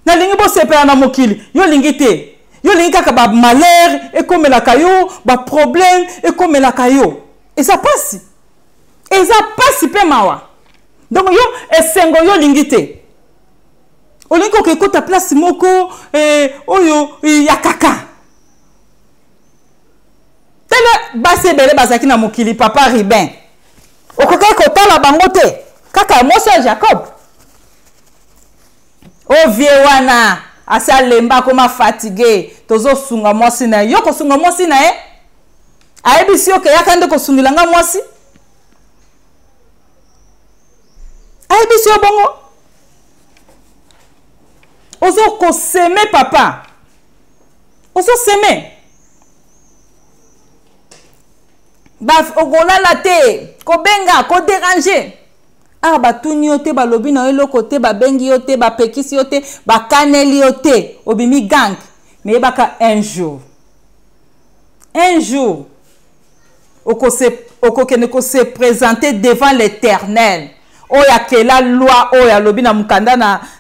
Speaker 2: nalingi bosepela na mokili, yo lingi te, yo lingi kaka ba malheur ekomelaka yo, ba problème ekomelaka yo. Eza pasi, eza pasi pe mawa. Donc yo esengo yo lingi te, olingi koke kota place moko oyo ya kaka. Tala basi ebele bazalaki na mokili, papa Ruben, okokaki kotala bango te, kaka mwasi ya Jacob. O vie wana asi alemba, akoma fatigué, tozosunga mwasi na ye. Yo kosunga mwasi na ye, ayebisi yo ke yaka nde kosungela nga mwasi, ayebisi yo bongo, ozo koseme papa, ozoseme ba okolala te, kobenga, koderange. Ah, batuni yo te, balobi na yo eloko te, babengi yo te, bapekisi yo te, bakaneli yo te, obimi gang. Mais yebaka un jour, un jour okokende kose présenter devant l'Éternel. Oyo akela loi, oyo alobi na mokanda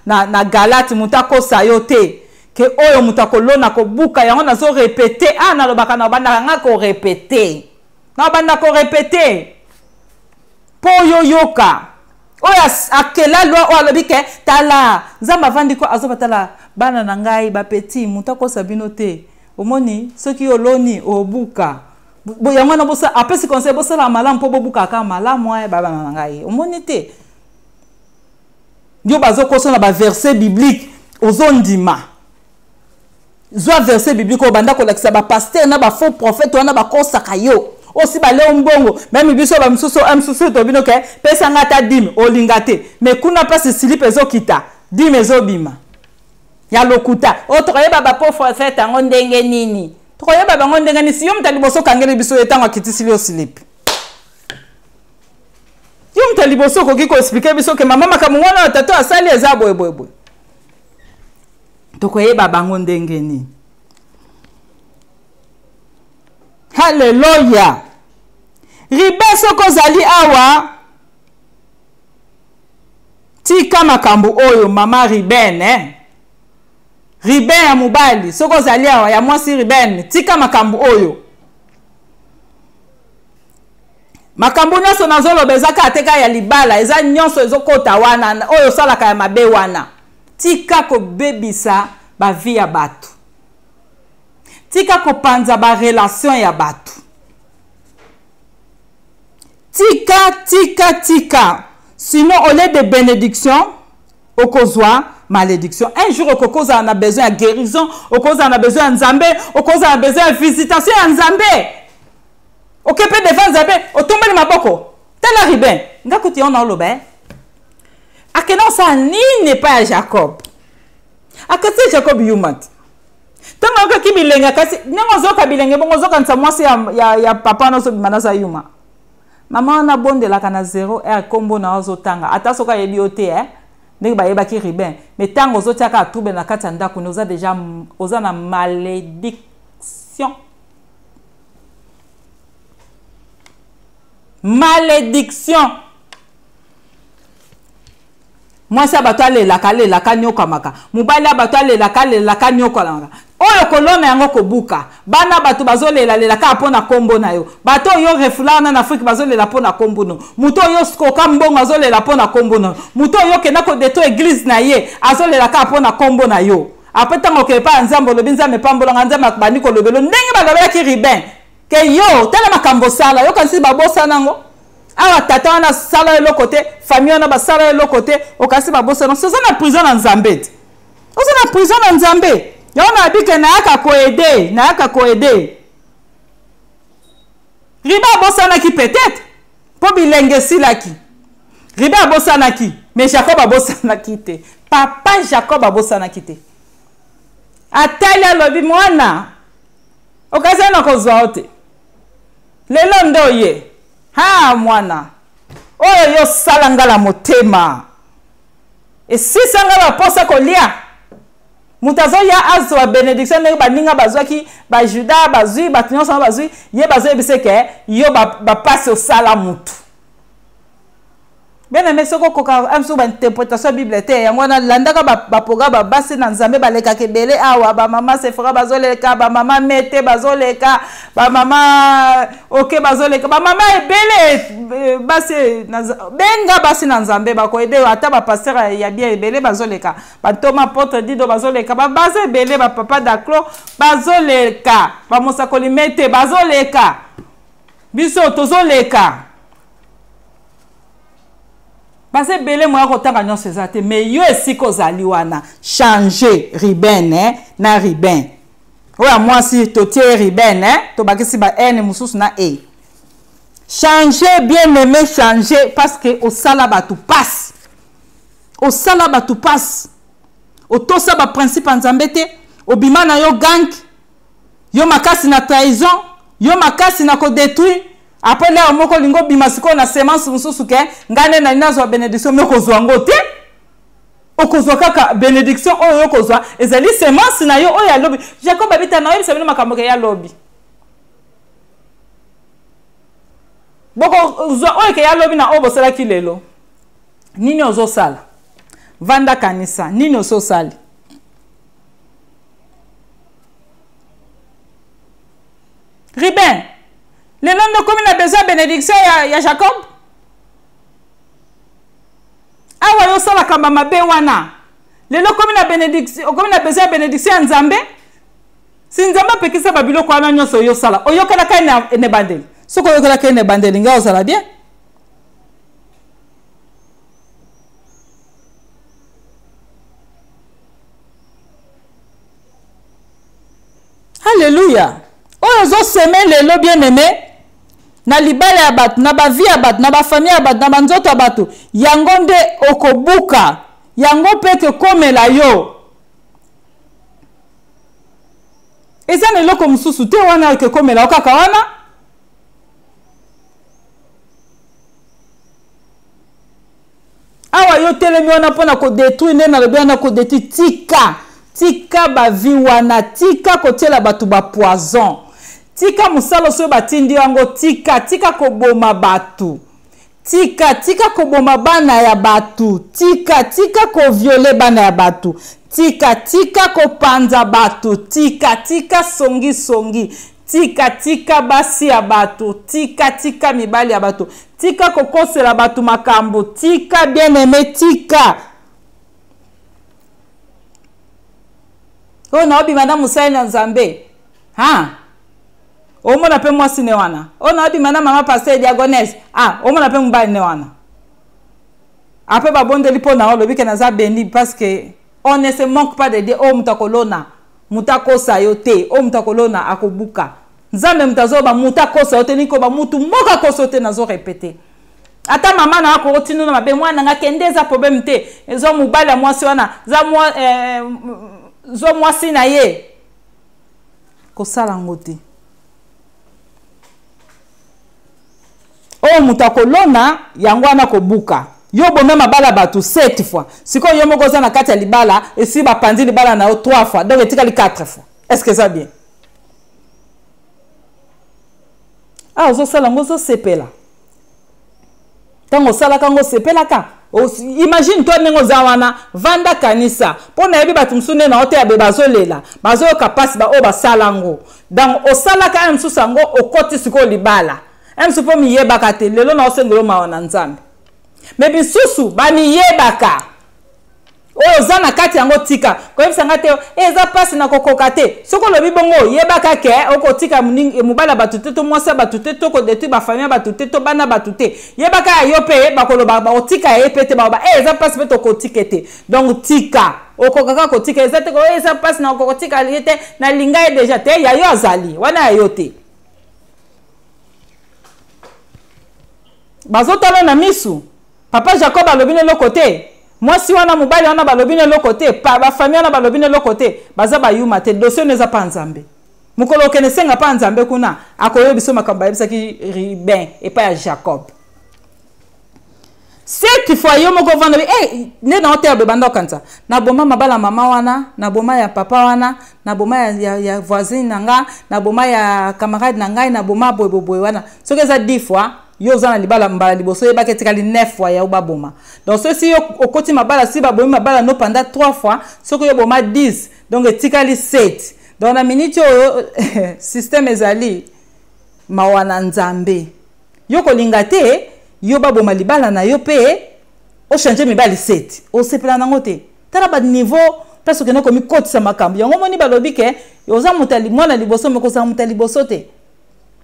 Speaker 2: na Galate, moto akosa yo te ke oyo moto akolona kobuka yango. Nazo répéter, ah, nalobaka na bandaka nga korépéter, na banda korépéter mpo oyo yoka. Oyo akela loi, oyo alobi ke tala, Nzambe avandi ko azoba, tala bana na ngai bapeti, moto akosa bino te. Omoni soki oloni obuka yango wana, apesi conseil, bosala malamu mpo bobukaka malamu. Aya babana na ngai, omoni te yo bazokosa na baverset biblique, ozondima. Zwa verset biblique oyo banda kolakisa bapaster na bafaux prophète wana bakosaka yo osi baleo mbongo. Meme biso bamisusu misusu tobino ke pesanga ata dîme, olinga te, mais kuna mpasi silipe ezokita, dîme ezobima ya lokuta. Oyo tokoyeba bafaux prophète yango ndenge nini? Tokoyeba bango ndenge nini? Si yo moto ya liboso okangeli biso ye ntango akitisili yo silipe, yo moto ya liboso okoki koexplike biso ke mama, makambo wana ya tata asali eza boye boye boye, tokoyeba bango ndenge nini? Halleluya! Ribe, soki ozali awa, tika makambo oyo. Mama Ruben, eh? Ruben ya mobali, soki ozali awa, ya mwasi Ruben, tika makambo oyo. Makambo nyonso nazoloba eza kaka te kaka ya libala, eza nyonso ezokota wana oyo osalaka ya mabe wana. Tika kobebisa bavie ya bato, tika kopanza barelation ya bato, tika, tika, tika. Sinon au lieu de bénédiction Okozwa malédiction. Un jour okoki kozala na besoin ya guérison, okozala na besoin ya Nzambe, okozala na besoin ya visitation ya Nzambe. Oke mpe devant Nzambe, otombeli maboko. Tala Ruben, nga kutu yango naoloba eh. Akenda kosala nini epai ya Jacob? Akati Jacob yuma te. Ntango ayokaki bilenge, kasi ndenge ozoyoka bilenge bongo ozokanisa mwasi ya, ya, ya papa wana ozobima naza yuma. Mama wana abondelaka na 0 heure kombo na azotanga ata soki ayebi yo te eh? Ndenge bayebaki Ruben, mais ntango ozotia kaka trouble na kati ya ndako oza deja oza na malédiction. Malédiction. Mwasi ya bato alelaka alelaka anyokwamaka, mobali ya bato alelaka alelaka anyokwamaka. Oyo kolona yango kobuka. Bana bato bazolela-lela kaka mpo na kombo na yo. Bato oyo refula wana na Afrique bazolela mpo na kombo na yo. Moto oyo skoka mbongo azolela mpo na kombo na yo. Moto oyo okenda kodetruire église na ye azolela kaka mpo na kombo na yo. Après ntango okende epai ya Nzambe olobi Nzambe pambolanga, Nzambe abandi kolobela ndenge balobelaki Ruben ke yo tala makambo osala, yoka nsi babosana yango. Awa tata wana asala eloko te, famille wana basala eloko te, okasi babosana. Oza na prison na Nzambe te. Oza na prison na Nzambe. Yango na bike nayaka koede, nayaka koede. Riba abosanaki peut-être mpo bilenge esilaki. Riba abosanaki, mais Jacob abosanaki te. Papa Jacob abosanaki te. Atali alobi mwana, okasi na kozwa yo te. Lelo nde oye. Ha mwana, oyo yo sala nga na motema. Esisa nga ba posa kolia. Moto azoya azwa benediction ndenge baninga bazwaki, ba Juda bazwi, bato nyonso bazwi, ye bazoyebisa ke yo bapasi osala mutu. Bien aimé, soki okoka mosusu ba interprétation ya Bible te, yango wana landaka ba programme ba basi na Nzambe balekaka ebele awa, ba mama Sephora bazoleka, ba mama Mete bazoleka, ba mama Oke bazoleka, ba mama ebele basi na benga basi na Nzambe bakoyede, ata ba pasteur ya bien ebele bazoleka, ba ntoma apôtre Dido bazoleka, ba baza ebele, ba papa Daclo bazoleka, ba mosakoli Mete bazoleka, biso tozoleka. Baza ebele moya kotanga nyonso eza te, mais yo esika ozali wana changer Ruben eh, na Ruben oyo ya mwasi totie Ruben eh, tobakisi ba n mosusu na e. Changer bien aimé, changer parce que osala bato passe, osala bato passe, otosa ba principe ya Nzambe te, obima na yo gang, yo makasi na trahison, yo makasi na kodétruire. Après leo moko lingo bima sikoyo na semence mosusu ke ngai nde nali nazwa bénédiction, mais okozwa yango te. Okozwa kaka bénédiction oyo okozwa ezali semence na yo oyo ya lobi. Jacob abita na oyebisa bino makambo ke ya lobi. Bokozwa oyo ke ya lobi na oyo bosalaki lelo. Nini ozosala? Vanda kanisa, nini ososali? Ruben, lelo nde okomi na besoin ya bénédiction ya Jacob? Awa yo osalaka ba mabe wana, lelo okomi na bénédiction, okomi na besoin ya bénédiction ya Nzambe? Si Nzambe apekisa ba biloko wana nyonso yo osala, oyokelaka ye na ebandeli. Soki oyokelaka ye na ebandeli, ngai ozala bien. Alléluia. Oyo ozo semer lelo bien aimé na libala ya bato, na ba vie ya bato, na ba famille ya bato, na ba nzoto ya bato, yango nde okobuka, yango pe ekokomela yo. Eza na eloko mosusu te wana ekokomela yo kaka wana. Awa yo telemi wana mpona kodetruire, nde nalobi wana kodetruire, tika, tika ba vie wana, tika kotiela bato ba poison, tika mosala soki batindi yango, tika, tika koboma bato, tika, tika koboma bana ya bato, tika, tika koviole bana ya bato, tika, tika kopanza bato, tika, tika songi songi, tika, tika basi ya bato, tika, tika mibali ya bato, tika kokosela bato makambo, tika bien aimé, tika. Oyo naobima na mosali na Nzambe, ha? Omona pe mwasi ne wana. Oyo naobima na mama pasteur diagonese, ah, omona pe mobali ne wana. Après babondeli mpo na yo, olobi ke naza béni parce que on ne se manque pas de Dieu. Oyo moto akolona, moto akosa yo te. Oyo moto akolona akobuka. Nzambe moto azoba, moto akosa yo te. Nikoba motu moko akosa yo te, nazo répéter. Ata mama na ako otindi na mabe, mwana nga kende, eza problème te. Eza mobali ya mwasi wana, za mwa, zo mwasi na ye kosala yango te. Oyo moto akolona yango wana kobuka. Yo oboma mabala bato 7 fois, sikoyo yo moko oza na kati ya libala, esi bapanzi libala na yo 3 fois, donc etikali 4 fois. Est ce que eza bien? Ah, ozosala yango, ozosepela. Ntango osalaka yango, osepelaka. Imagine toi ndenge oza wana, vanda, kanisa mpo nayebi bato mosusu nde na oteya be bazolela, bazoyoka mpasi, baoyo basala yango. Donc osalaka ya mosusu yango, okoti sikoyo libala ya mosusu mpo miyebaka te. Lelo na osengelo mawa na Nzambe, me bisusu bamiyebaka. Oyo oza na kati yango, tika koyebisa nga te eza mpasi na kokoka te. Soki olobi bongo, yebaka ke okotika mobali ya bato te, to mwasi ya bato te, to kodétruire bafamille ya bato te, to bana bato te. Yebaka ya yo mpe bakoloba, bakotika ye mpe te, baloba eza mpasi mpe tokotika te. Donc tika, okoka kaka kotika. Eza te eza mpasi na okokotika ye te, nalinga ye déjà te. Ya yo azali wana, ya yo te. Bazotala na misu. Papa Jacob alobi na eloko te, mwasi wana, mobali wana balobi na eloko te, bafamille wana balobi na eloko te. Baza bayuma te. Dossier ono eza mpa Nzambe. Mokolo okende senga mpa Nzambe kuna, akoyebi biso makambo bayebisaki Ruben epai ya Jacob. Cette fois yo moko ovanda eh, nde na oteya boye, banda okanisa: naboma mabala mama wana, naboma ya papa wana, naboma ya voisine na nga, naboma ya camarade na ngai, naboma boye boye wana. Soki eza 10 fois yo oza na libala mbala liboso, oyebaki etikali 9 fois ya yo baboma. Donc soki yo okoti mabala, si babomi mabala no pendant 3 fois, soki yo boma 10, donc etikali 7. Donc na minute oyo système ezali mawa na Nzambe. Yo kolinga te yo baboma libala na yo mpe ochange mibali 7, osepela nango te. Tala baniveau place okende komikotisa makambo yango. Omoni, balobi ke oza moto mwana liboso, me kozala moto ya liboso te.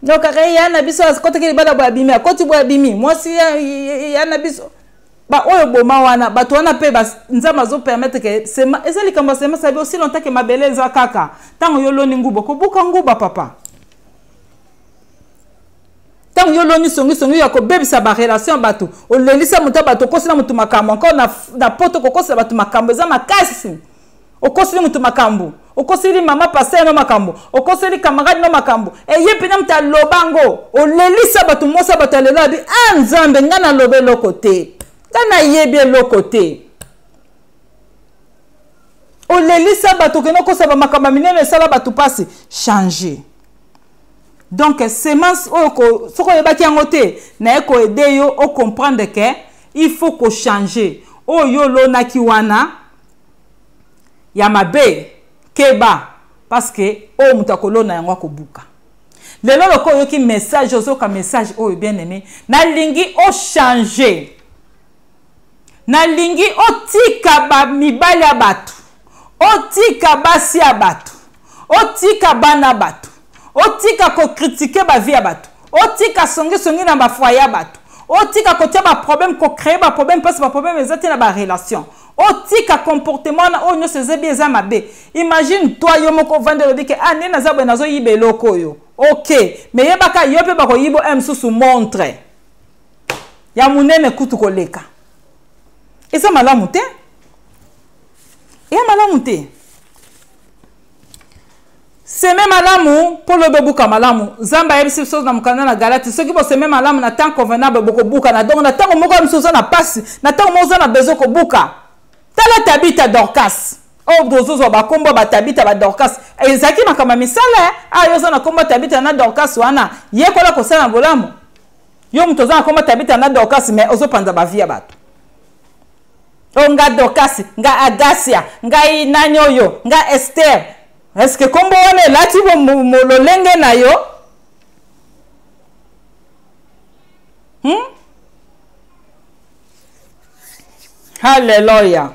Speaker 2: Donc kaka ya na biso akotaki libala boye, abimi, akoti boye, abimi mwasi ya na biso. Baoyo boma wana, bato wana mpe Nzambe azopermettre ke sema eza likambo ya sema sabi aussi longtemps ke mabele eza kaka. Ntango yo loni nguba, kobuka nguba, papa. Ntango yo oloni songisongi ya kobebisa barelation ya bato, olelisa moto ya bato, okosila moto makambo encore na poto, kokosela bato makambo eza makasi. Okoseli moto makambo, okoseli mama pasteur no makambo, okoseli camarade no makambo, eye mpena moto aloba ngo, olelisa bato. Mosa bato ya lelo abi: "A Nzambe, ngai naloba eloko te, ngai nayebi eloko te." Olelisa bato, okende okosa bamakambo ya minene, esala bato mpasi. Change donc semence oyo. Soki oyebaki yango te, naye koaider yo ocomprendre ke il faut kochanger oyo olonaki wana ya mabe. Keba, parce que oyo moto akolona yango akobuka. Lelo loko oyoki message, ozoyoka message oyo, bien aimé, nalingi ochange, nalingi otika bamibali ya bato, otika basi ya bato, otika bana bato, otika kocritiquer bavie ya bato, otika songisongi na bafoyer ya bato, otika kotia baproblème, kocréer baproblème mpasi baproblème eza te na barelation, otika comportement wana oyo nyonso ezebi eza mabe. Imagine toi, yo moko ovandi, olobi ke ah, nde naza boye, nazoyiba eloko oyo. Ok, mais yebaka yo mpe bakoyiba oyo mosusu, montre ya monene kutu koleka. Eza malamu te, eya malamu te. Semer malamu mpo lobi obuka malamu. Nzambe ayebisi biso na mokanda na Galati: soki bosemer malamu na temps convenable, bokobuka na dongo. Na ntango moko mosusu oza na pasi, na ntango moko oza na besoin kobuka. Tala Tabita, Dorcas, oyo tozozwa bakombo batabita, badorcas, ezalaki makambo ya misala. Ayo oza na kombo Tabita na Dorcas wana, yekola kosala bolamu. Yo moto oza na kombo Tabita na Dorcas, mais ozopanza bavie ya bato. Oyo nga Dorcas, nga Agasia, ngai nani oyo, nga Ester. Est-ce kombo wana elati lolenge na yo? Halleluya!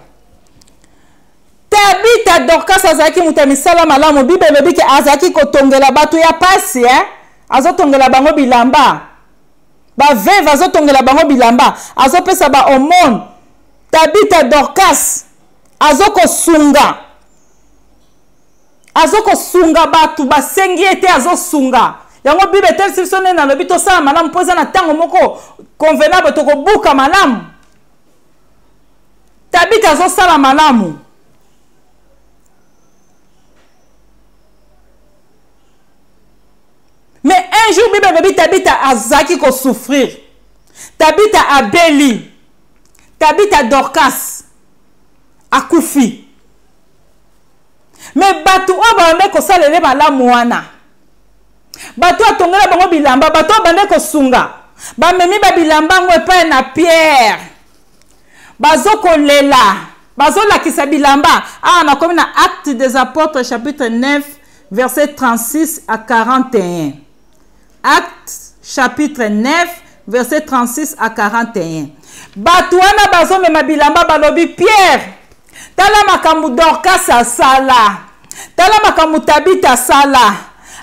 Speaker 2: Tabita Dorcas azalaki moto ya misala malamu. Bible elobi ke azalaki kotongela bato ya pasi, eh? Azotongela bango bilamba, baveuve azotongela bango bilamba, azopesa baaumône. Tabitha Dorcas azokosunga, azokosunga bato basengi ye te, azosunga yango. Bible etelisi biso nde nalobi tosala malamu mpo eza na ntango moko convenable tokobuka malamu. Tabitha azosala malamu. Mais un jour Bible elobi Tabitha azalaki kosouffrir, Tabitha abeli, Tabitha Dorcas akufi. Me bato oyo babandaki kosalela malamu wana, bato oyo atongela bango bilamba, bato oyo bandaki kosunga, bamemi babilamba yango epai na Pierre, bazokolela, bazolakisa bilamba. Awa nakomi na Acte des Apôtres chapitre 9 verset 36 à 41. Acte chapitre 9 verset 36 à 41. Bato wana bazomema bilamba, balobi Pierre, tala makambo Dorcas asala, tala makambo Tabita asala,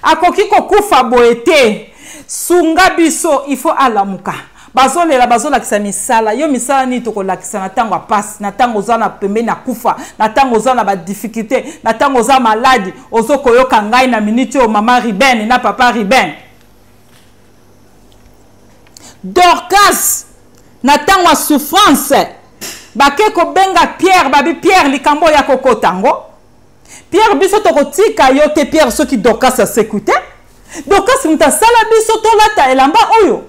Speaker 2: akoki kokufa boye te, sunga biso, il faut alamuka. Bazolela, bazolakisa misala. Yo misala nini tokolakisa na ntango ya pasi, na ntango oza na pembeni ya kufa, na ntango oza na badifficulté, na ntango oza maladi? Ozokoyoka ngai na miniti oyo, mama Ruben na papa Ruben. Dorcas na ntango ya souffrance, bake kobenga Pierre, babi Pierre, likambo oyo ya kokota yango, Pierre, biso tokotika yo te. Pierre, soki Dorcas asekwi te, Dorcas moto asala biso tolata elamba oyo,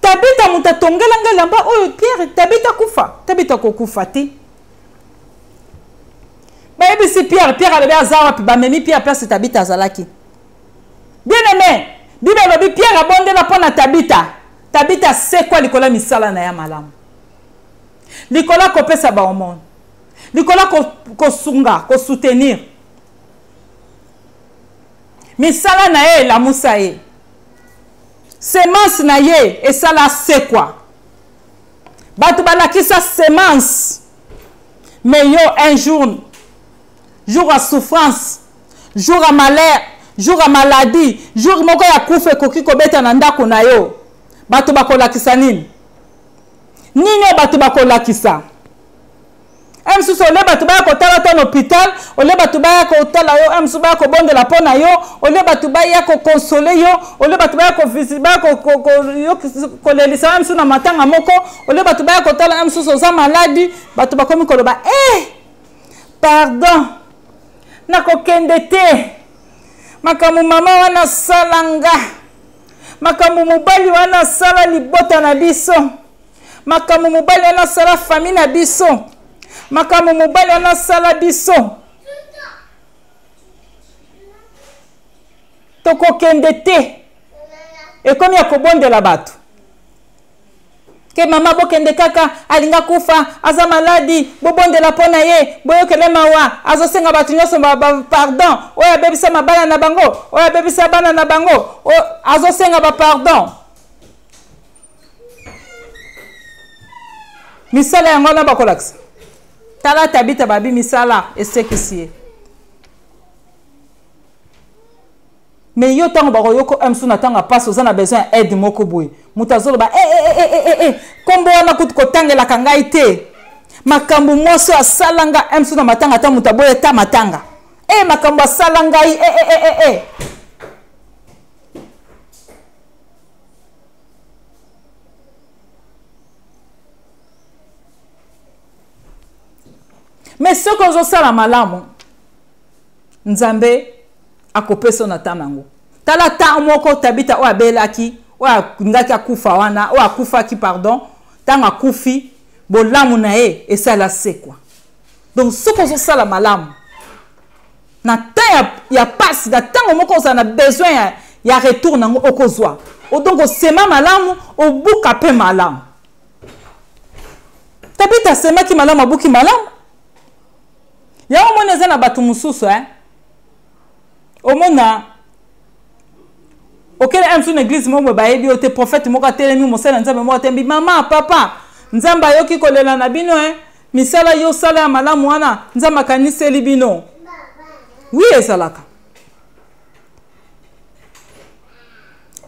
Speaker 2: Tabita moto atongela ngai elamba oyo. Pierre, Tabita kufa, Tabita kokufa te. Bayebisi Pierre, Pierre alobi aza wapi? Bamemi Pierre place Tabita azalaki. Bien aimé, Bible elobi Pierre abondela mpo na Tabita, Tabita asekwa likolo ya misala na ya malamu, likolo akopesa baomone, likolo kosunga, kosoutenir. Misala na ye elamusa ye, semence na ye esala asekwa. Bato balakisa semence, mais yo un jour, jour ya souffrance, jour ya malheur, jour ya maladie, jour moko ya kufa ekoki kobeta na ndako na yo, bato bakolakisa nini? Nini oyo bato bakolakisa? E mosusu olie bato baya kotala to na hôpital, olie bato baya kotala yo, e mosusu baya kobondela mpo na yo, olie bato baya kokonsole yo, olie bato baya kolelisa yo mosusu na matanga moko, olie bato baya kotala yo mosusu oza maladi, bato bakomi koloba e pardon, nakokende te, makambo mama wana asala nga, makambo mobali wana asala libota na biso, makambo mobali wana asala famille na biso, makambo mobali wana asala biso, tokokende te. Ekomi ya kobondela bato ke mama bokende kaka, alinga kufa, aza maladi, bobondela mpo na ye, boyokele mawa, azosenga bato nyonso ba pardon, oyo abebisa mabala na bango, oyo abebisa bana na bango, oyo azosenga bapardon. Misala yango wana bakolakisa. Tala Tabita, babi misala esekisi ye. Mais yo ntango bakoyoka msu na ntango ya mpasi, oza na besoin ya aide moko boye, moto azoloba e, e, e, e, e, e, nkombo wana kutu kotangelaka ngai te, makambo mwasi oyo asala nga msu na matanga, ata moto aboya ta matanga e, makambo asala ngai e, e, e, e, e. Mais soki ozosala malamu, Nzambe akopesa na ntango yango. Tala ntango moko Tabita oyo abelaki, oyo alingaki akufa wana, oyo akufaki, pardon, ntango akufi, bolamu na ye esala sekwa. Donc soki ozosala malamu na temps ya pasi, na ntango moko ozala na besoin ya retour nango, okozwa. Donc osema malamu, obuka mpe malamu. Tabita asemaki malamu, abuki malamu. Yango omoni eza na bato mosusu, eh? Omona okende mosusu na église moko boye, bayebi yo te, prophète moko atelemi, mosali ya Nzambe moko atelemi: mama, papa, Nzambe ayoki kolela na bino, eh? Misala yo osala ya malamu wana, Nzambe akaniseli bino. Wi, ezalaka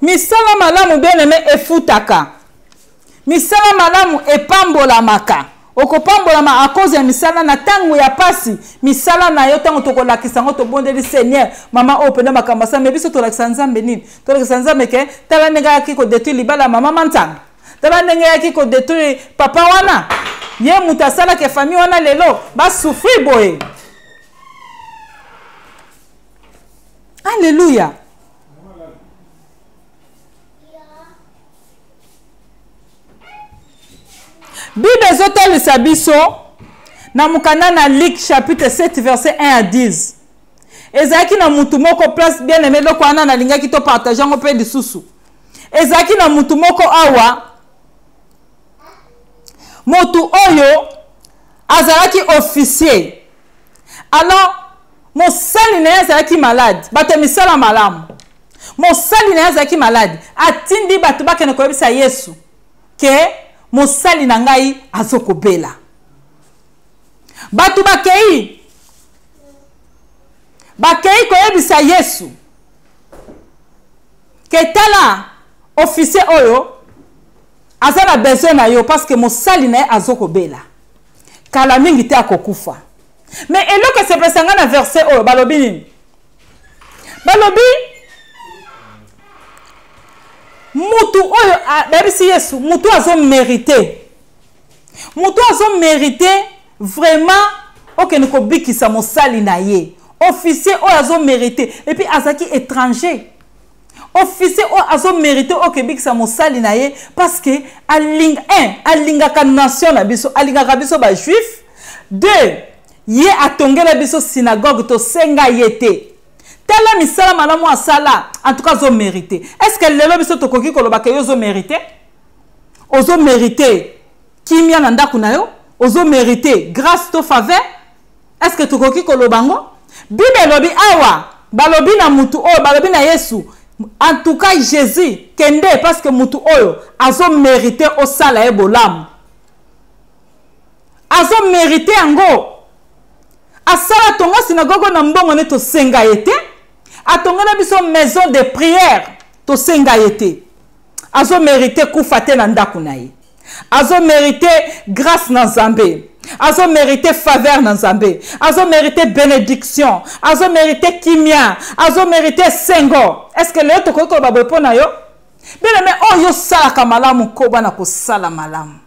Speaker 2: misala malamu, bien aimé, efutaka. Misala malamu epambolamaka. Okopambolama à cause ya misala na ntango ya pasi. Misala na yo ntango tokolakisa yango, tobondeli Seigneur, mama oyo mpenza makambo asala. Me biso tolakisa Nzambe nini? Tolakisa Nzambe ke tala ndenge ayaki kodetruire libala ya mama Manzanga, tala ndenge ayaki kodetruire papa wana, ye moto asalaka famille wana lelo basouffrir boye. Alleluya. Bible ezotalisa biso na mokanda na Luc chapitre 7 verset 1 à 10. Ezalaki na mutu moko place bien aimé, eloko wana nalingaki to partage yango mpe lisusu. Ezalaki na mutu moko awa, motu oyo azalaki officier. Alors mosali na ye azalaki malade, bato ya misala malamu, mosali na ye azalaki malade, atindi bato bakende koyebisa Yesu ke mosali na ngai azokobela. Bato bakei koyebisa Yesu ke tala officier oyo aza na besoin na yo parce que mosali na ye azokobela, kala mingi te akokufa. Mais eloko esepelisa ngai na verset oyo, balobi nini? Balobi mutu oyo bayebisi Yesu, mutu azo mérite, mutu azo mérite vraiment okende kobikisa mosali na ye. Officier oyo azo mérite, et puis azalaki étranger. Officier oyo azo mérite okebikisa mosali na ye parce que alinga, un, alingaka nation na biso, alingaka biso bajuif. Deux, ye atongela biso synagogue, tosenga ye te. Tala misala malamu asala, en tout cas azo mérite. Est ce que lelo biso tokoki kolobaka yo ozo mérite? Ozo mérite kimia na ndako na yo? Ozo mérite grâce to faveur? Est ce que tokoki koloba ngo? Bible elobi awa, balobi na mutu oyo, balobi na Yesu, en tout cas Jésus, kende parce que mutu oyo azo mérite osala ye bolamu, azo mérite yango. Asala tonga synagogue na mbongo ne tosenga ye te, atongela biso maison de prière tosenga ye te. Azo mérite kufa te na ndako na ye, azo mérite grâce na Nzambe, azo mérite faveur na Nzambe, azo mérite bénédiction, azo mérite kimia, azo mérite sengo. Est ce que lelo tokoki koloba boye mpo na yo? Bien aimé, oyo osalaka malamu, koba na kosala malamu.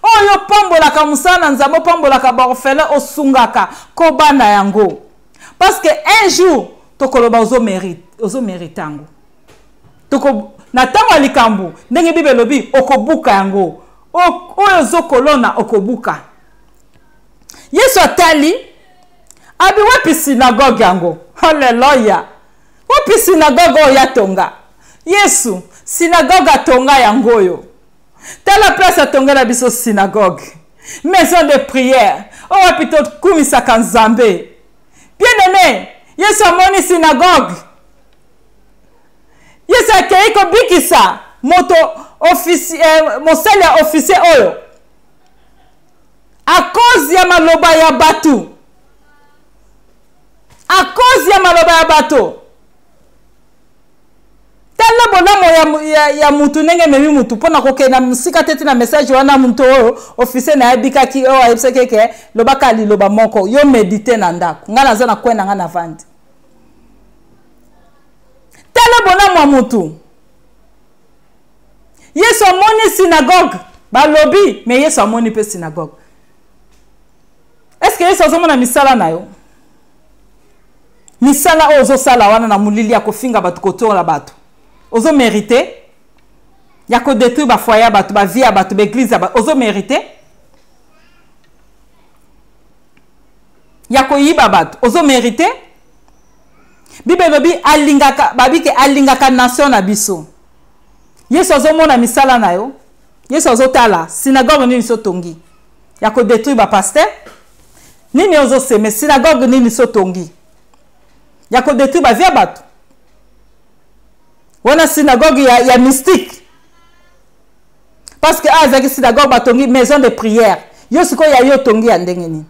Speaker 2: Oyo opambolaka mosala na Nzambe, opambolaka baorphelin, osungaka, koba na yango. Parce que un jour tokoloba ozo mérite yango. Toko na ntango ya likambo, ndenge Bible elobi, okobuka yango. Oyo ozokolona okobuka. Yesu atali, abi wapi synagogue yango? Haleluya! Wapi synagogue oyo atonga? Yesu, synagogue atonga yango oyo. Tala place atongela biso synagogue, maison de prière, oyo wapi tokumisaka Nzambe. Bien-aimé, Yesu amoni synagogue. Yesu akei kobikisa moto mosali ya officier oyo à cause ya maloba ya bato, à cause ya maloba ya bato. Tala bolamu ya mutu ndenge ememi mutu mpona kokende na mosika te. Ti na message wana, mutu oyo officier na yebikaki oyo ayebisaki eke lobaka liloba moko, yo medite na ndako, ngai naza na kwe na ngai na vandi. Tala bolamu ya mutu. Yesu amoni synagogue, balobi, mais Yesu amoni mpe synagogue. Est ce que Yesu azomona misala na yo? Misala oyo ozosala wana na molili ya kofinga bato, kotola bato, ozomérite ya kodétruire bafoyer ya bato, bavie ya bato, baeglise ya bato, ozomérite ya koyiba bato, ozomérite. Bible elobi alingaka, babike alingaka nation na biso. Yesu azomona misala na yo. Yesu azotala synagogue nini so tongi ya kodétruire bapasteur, nini ozoseme, synagogue nini so tongi ya kodétruire bavie ya bato wana, synagogue ya mystique. Parce que awa ezalaki synagogue, batongi maison de prière. Yo sikoyo ya yo otongi ya ndenge nini?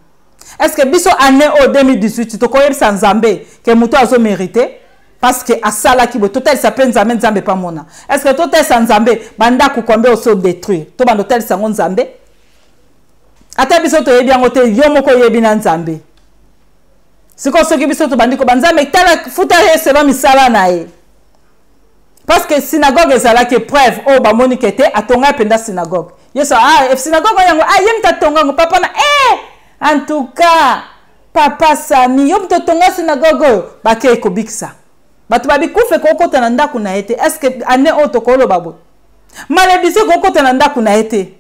Speaker 2: Est ce que biso année oyo 2018 tokoyebisa Nzambe ke moto azomérite parce que asalaki boye? Totalisa mpe Nzambe, Nzambe pamona. Est ce que totalisa Nzambe bandako combien oso détruire? To banda otalisa yango Nzambe. Ata biso toyebi yango te, yo moko oyebi na Nzambe. Sikoyo soki biso tobandi koba Nzambe tala futa ye selon misala na ye. Parce que synagogue ezalaki preuve oyo bamoni ke te atonga mpenza synagogue. Yesu ah synagogue yango ah ye moto atonga yango papa na eh en tout cas papa Sami yo moto otonga synagogue oyo bakei kobikisa. Bato babikufa ekokota na ndako na ye te. Est-ce que année oyo tokoloba boye? Malédiction ekokota na ndako na ye te.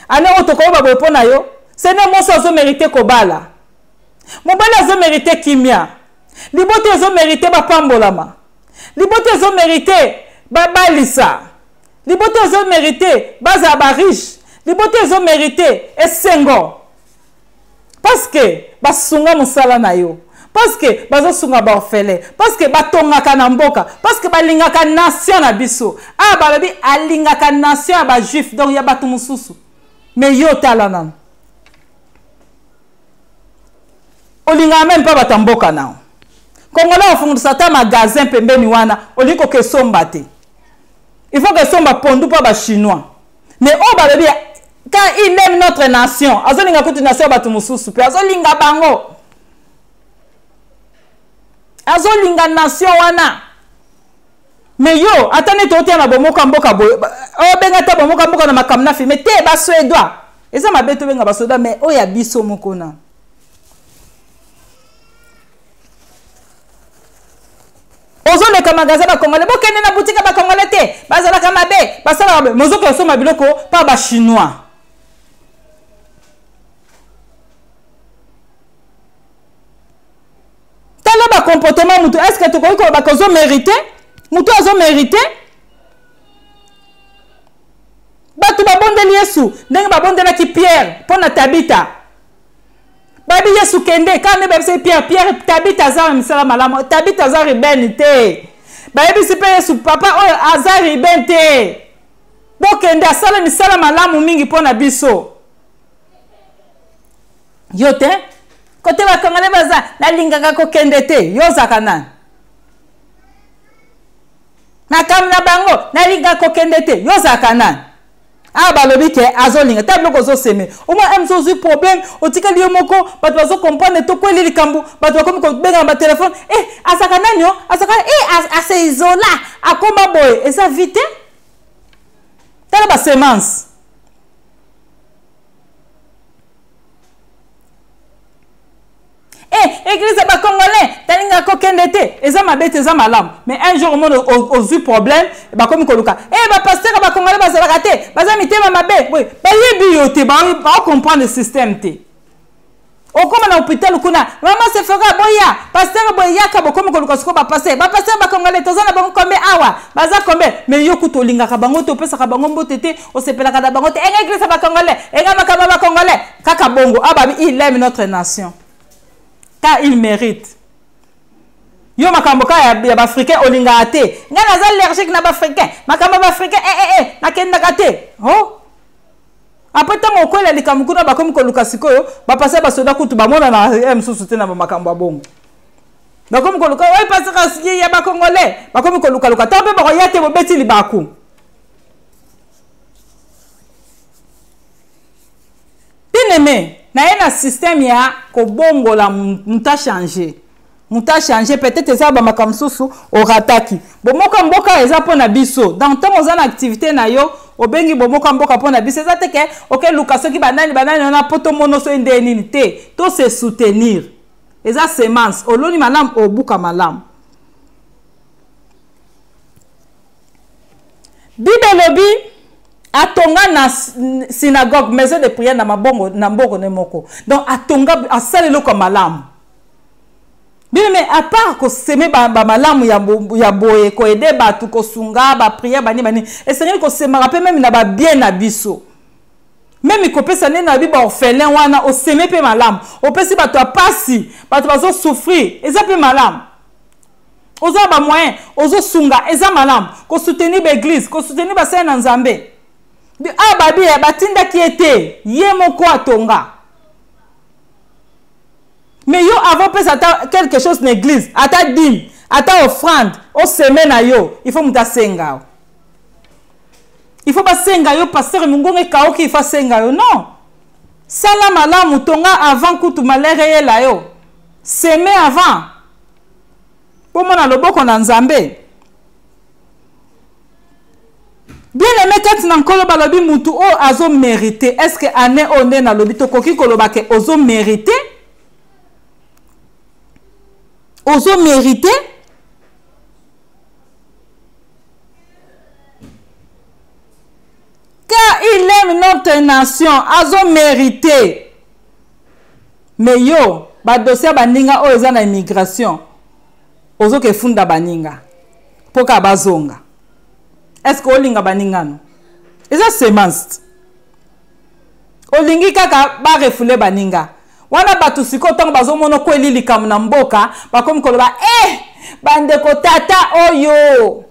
Speaker 2: Année oyo tokoloba boye mpo na yo? Seigneur mwasi azo mérite kobala. Mobali azo mérite kimia. Libota ezo mérite bapambolama. Libota ezo mérite babalisa. Libota ezo mérite bazala ba riche. Libota ezo mérite esengo. Parce que basunga mosala na yo. Parce que bazosunga ba orphelin. Parce que batongaka na mboka. Parce que balingaka nation na biso. Ah balobi alingaka nation ya ba juif donc ya bato mosusu. Mais yo tala nanu. Olingaka même pas bato ya mboka nao. Congolais ofungulisa ata magasin pembeni wana, olingi kokesomba te. Il faut kesomba pondu pa ba chinois. Mais oyo balobi quand il aime notre nation, azolinga kutu nation ya bato mosusu pe azolinga bango. Azolinga nation wana. Mais yo, ata neti otia na bomoko mboka boye, obenga ata bomoko mboka na makambo na filme te ba Suédois. Eza mabe tobenga ba Suédois mais oyo ya biso moko na. Ozoleka magasin ba Congolais, bokende na boutique ba Congolais te, bazalaka mabe, basalaka mabe. Mozoka osomba biloko pa ba Chinois. Tala ba comportement mutu, est-ce que tokoki koloba que ozo mériter? Mutu azo mériter? Bato babondeli Yesu ndenge babondelaki Pierre mpo na Tabita. Babi Yesu kende, kaka nde bayebisaki Pierre, Pierre Tabita aza na misala malamu, Tabita aza rebelle te. Bayebisi mpe Yesu papa oyo aza rebelle te. Bokende asala misala malamu mingi mpo na biso. Yo te? Kote ba Congolais baza, nalingaka kokende te. Yo ozaka nani? Makambo na bango, nalingaka kokende te. Yo ozaka nani? Ah balobi ke azolinga ta biloko ozoseme omwa mso ozwi problème otikali yo moko bato bazo comprendre tokweli likambo bato bakomi kobenga na batelefone eh azaka nani o azaka eh ase isola akoma boye eza vie te tala ba semence Eh, église ya ba congolais talinga kokende te eza mabe te eza malamu mais un jour omona ozwi problème bakomi koluka eh ba pasteur ya ba congolais bazalaka te baza mitema mabe boye bayebi yo te ba comprendre système te okoma na hôpital kuna mama Sephora boya pasteur boye yaka bokomi koluka sikoyo ba pasteur ba pasteur ba congolais toza na bango combien awa baza combien mais yo kutu olingaka bango te opesaka bango mbote te osepelaka na bango te enga église ya ba congolais enga makambo ya ba congolais kaka bongo ababi il aime notre nation car il mérite yo makambo kaka ya baafricain olingaka te ngai naza allergique na baafricain makambo ya baafricain eh, eh, eh, nakendaka te oh. Après ntango okwela likambo kuna bakomi koluka sikoyo bapasa basoda kutu bamonana eh, mosusu te na bamakambo ya bongo bakomi koluka oyo pasaka ya bacongolais bakomi kolukaluka ntango mpe bakoya te bobeti libaku bien aimé naye na système ya kobongola moto achange moto achange peut-être eza bamakambo mosusu orataki bomoko mboka eza mpo na biso donc ntango oza na activité na yo obengi bomoko mboka mpo na biso eza te ke okeluka soki banani banani wana mpo tomono soki nde nini te to se soutenir eza semence oloni malamu obuka malamu Bible elobi atonga na synagogue maison de prière na mabongo na mbongo ne moko donc atonga asala eloko ya malamu bino mais à part koseme ba, ba malamu ya, bo, ya boye koede bato kosunga ba prière bani bani esengeli kosemaka mpe meme na ba bien na biso meme kopesa nde na bi ba orphelin wana oseme mpe malamu opesi bato ya pasi bato bazo souffrir eza mpe malamu oza ba moyen ozosunga eza malamu kosoutenir ba église kosoutenir basali na nzambe a babi batindaki ye te ye moko atonga mais yo avant opesa ata quelque chose na église ata dime ata offrande oseme na yo il faut moto asenga yo il faut basenga yo pasteur mongongo ekauki il faut asenga yo non. Sala malamu, tonga avant kutu malheur eyela yo. Seme avant. Mpo mona loboko na Nzambe. Bien aimé kati na Nkolo, balobi mutu oyo azo mériter. Est-ce que année oyo nde nalobi tokoki koloba ke ozo mériter? Ozo mériter? Car il aime notre nation, azo mériter. Mais yo, ba dossier baninga oyo eza na immigration, ozo ke funda baninga po ka bazonga. Est-ce que olinga baninga no? Eza semence. Olingi kaka ba refouler baninga. Wana bato sikoyo ntango bazomona okweli likambo na mboka, bakomi koloba, bandeko tata oyo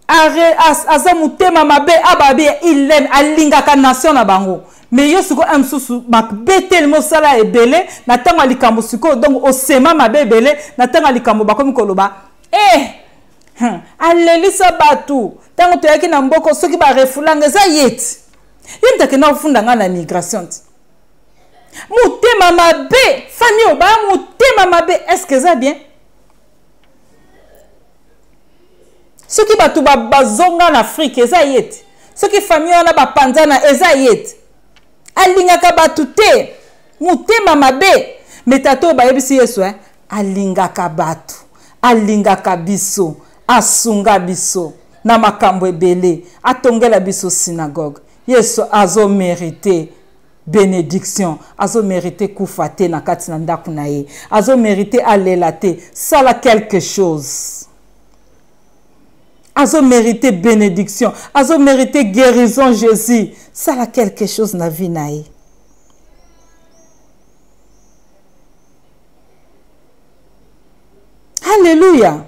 Speaker 2: are, as, aza motema mabe, ababi il aime, alingaka nation na bango. Mais yo sikoyo un mosusu babeteli mosala ebele na ntango ya likambo sikoyo, donc osema mabe ebele na ntango ya likambo, bakomi koloba, alelisa bato ntango toyaki na mboka, soki barefulanga eza ye ti ye moto akenda kofunda ngai na migration ti motema mabe, famille oyo baya motema mabe. Est-ce que eza bien? Soki bato bazonga na Afrique eza ye te, soki famille wana bapanzana eza ye te, alingaka bato te, motema mabe. Me tata oyo bayebisi Yesu, alingaka bato, alingaka biso, asunga biso na makambo ebele, atongela biso synagogue. Yesu azo mériter bénédiction, azo mériter kufa te na kati na ndako na ye, azo mériter alela te. Sala quelque chose. Azo mériter bénédiction, azo mériter guérison. Jésus, sala quelque chose na vie na ye. Alléluia.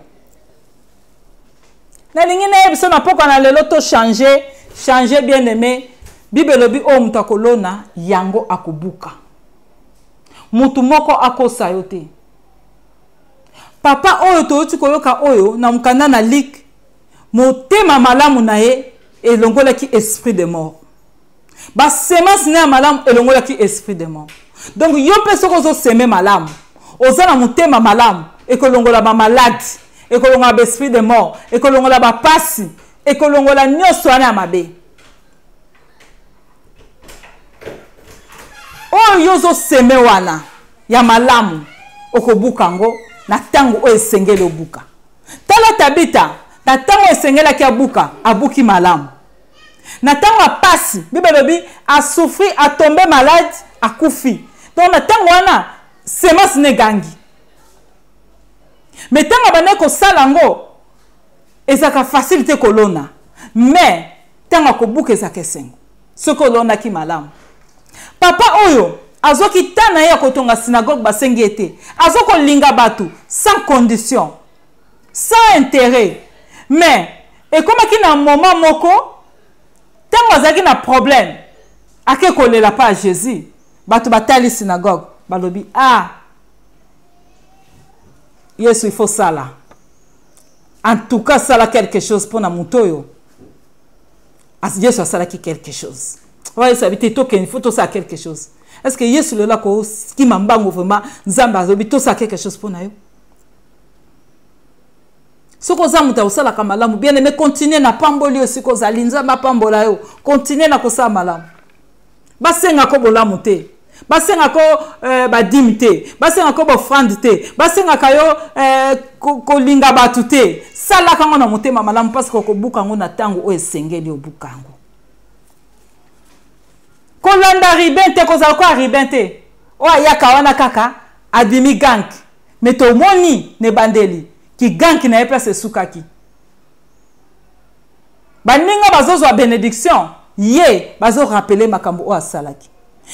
Speaker 2: Nalingi nayebisa na pokwa na lelo to changer, changer bien aimé. Bible elobi oyo moto akolona yango akobuka. Motu moko akosa yo te. Papa oyo toyoti koyoka oyo na mokanda na Luc, motema malamu na ye elongolaki esprit de mort. Ba semence na ya malamu elongolaki esprit de mort. Donc yo mpe soki ozoseme malamu, oza na motema malamu, ekolongola ba maladi, ekolongola ba esprit de mort, ekolongola ba pasi, ekolongola nyonso wana ya mabe. Oyo yo ozoseme wana ya malamu, okobuka yango na ntango oyo esengeli obuka. Tala Tabita, na ntango esengelaki abuka, abuki malamu. Na ntango ya pasi, Bible elobi asouffri, atombe malade, akufi. Donc na ntango wana semence ne gangi. Mais ntango abandaki kosala yango, ezalaka facile te kolona. Mais ntango akobuka ezalaka esengo. Soki olonaki malamu. Papa oyo azwaki temps na ye ya kotonga synagogue, basengi ye te. Azo kolinga bato sans condition, sans intérêt. Mais ekomaki na moment moko ntango azalaki na problème, ake kolela pa Jésus. Bato batali synagogue, balobi, Yesu, il faut sala. En tout cas, sala quelque chose pour na moto oyo. Yesu asalaki quelque chose. Oyo Yesu abi te, tokende, il faut tosala quelque chose. Est-ce que Yesu lelo akokima mbango vraiment? Nzambe azobi tosala quelque chose mpo na yo. Soki oza moto akosalaka malamu, bien aimé, continue na pamboli yo esika ozali. Nzambe apambola yo, continue na kosala malamu. Basengako bolamu te, basengako badime te, basengako bofrande te, basengaka yo kolinga bato te. Salaka yango na motema malamu, parce que okobuka yango na ntango oyo esengeli obuka yango. Kolanda Ruben te, kozala kwa Ruben te oyo ayaka wana kaka abimi gank. Me tomoni na ebandeli ki gank na ye place esukaki. Baninga bazozwa bénédiction, ye bazorapele makambo oyo asalaki.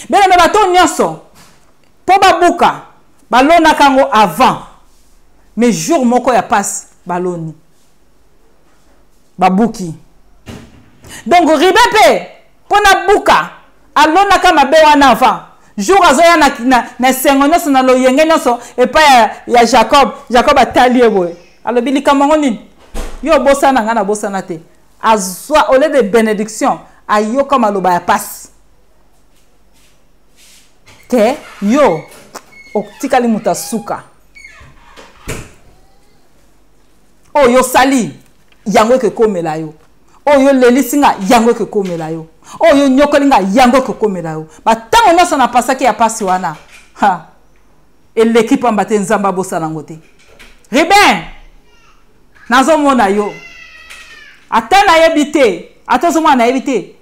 Speaker 2: Bene me bato nyonso mpo babuka balonaka yango avant, mais jour moko ya passe baloni babuki. Donc Ruben mpe mpo na buka alonaka mabe wana avant. Jour azoya na esengo nyonso na loyenge nyonso epai ya Jacob, Jacob atali ye boye, alobi likambo yango nini? Yo obosana nga, nabosana te. Azwa au lieu de bénédiction, ayoka maloba ya pasi. Ke yo otikali moto asuka. Oyo osali yango ekekomela yo. Oyo olelisi nga yango ekekomela yo. Oyo onyokoli nga yango ekekomela yo. Batango nyonso napasaki ya pasi wana. Ha. Eleki pamba te Nzambe abosana yango te. Ruben, nazomona yo. Ata nayebi te, ata ozomona nayebi te,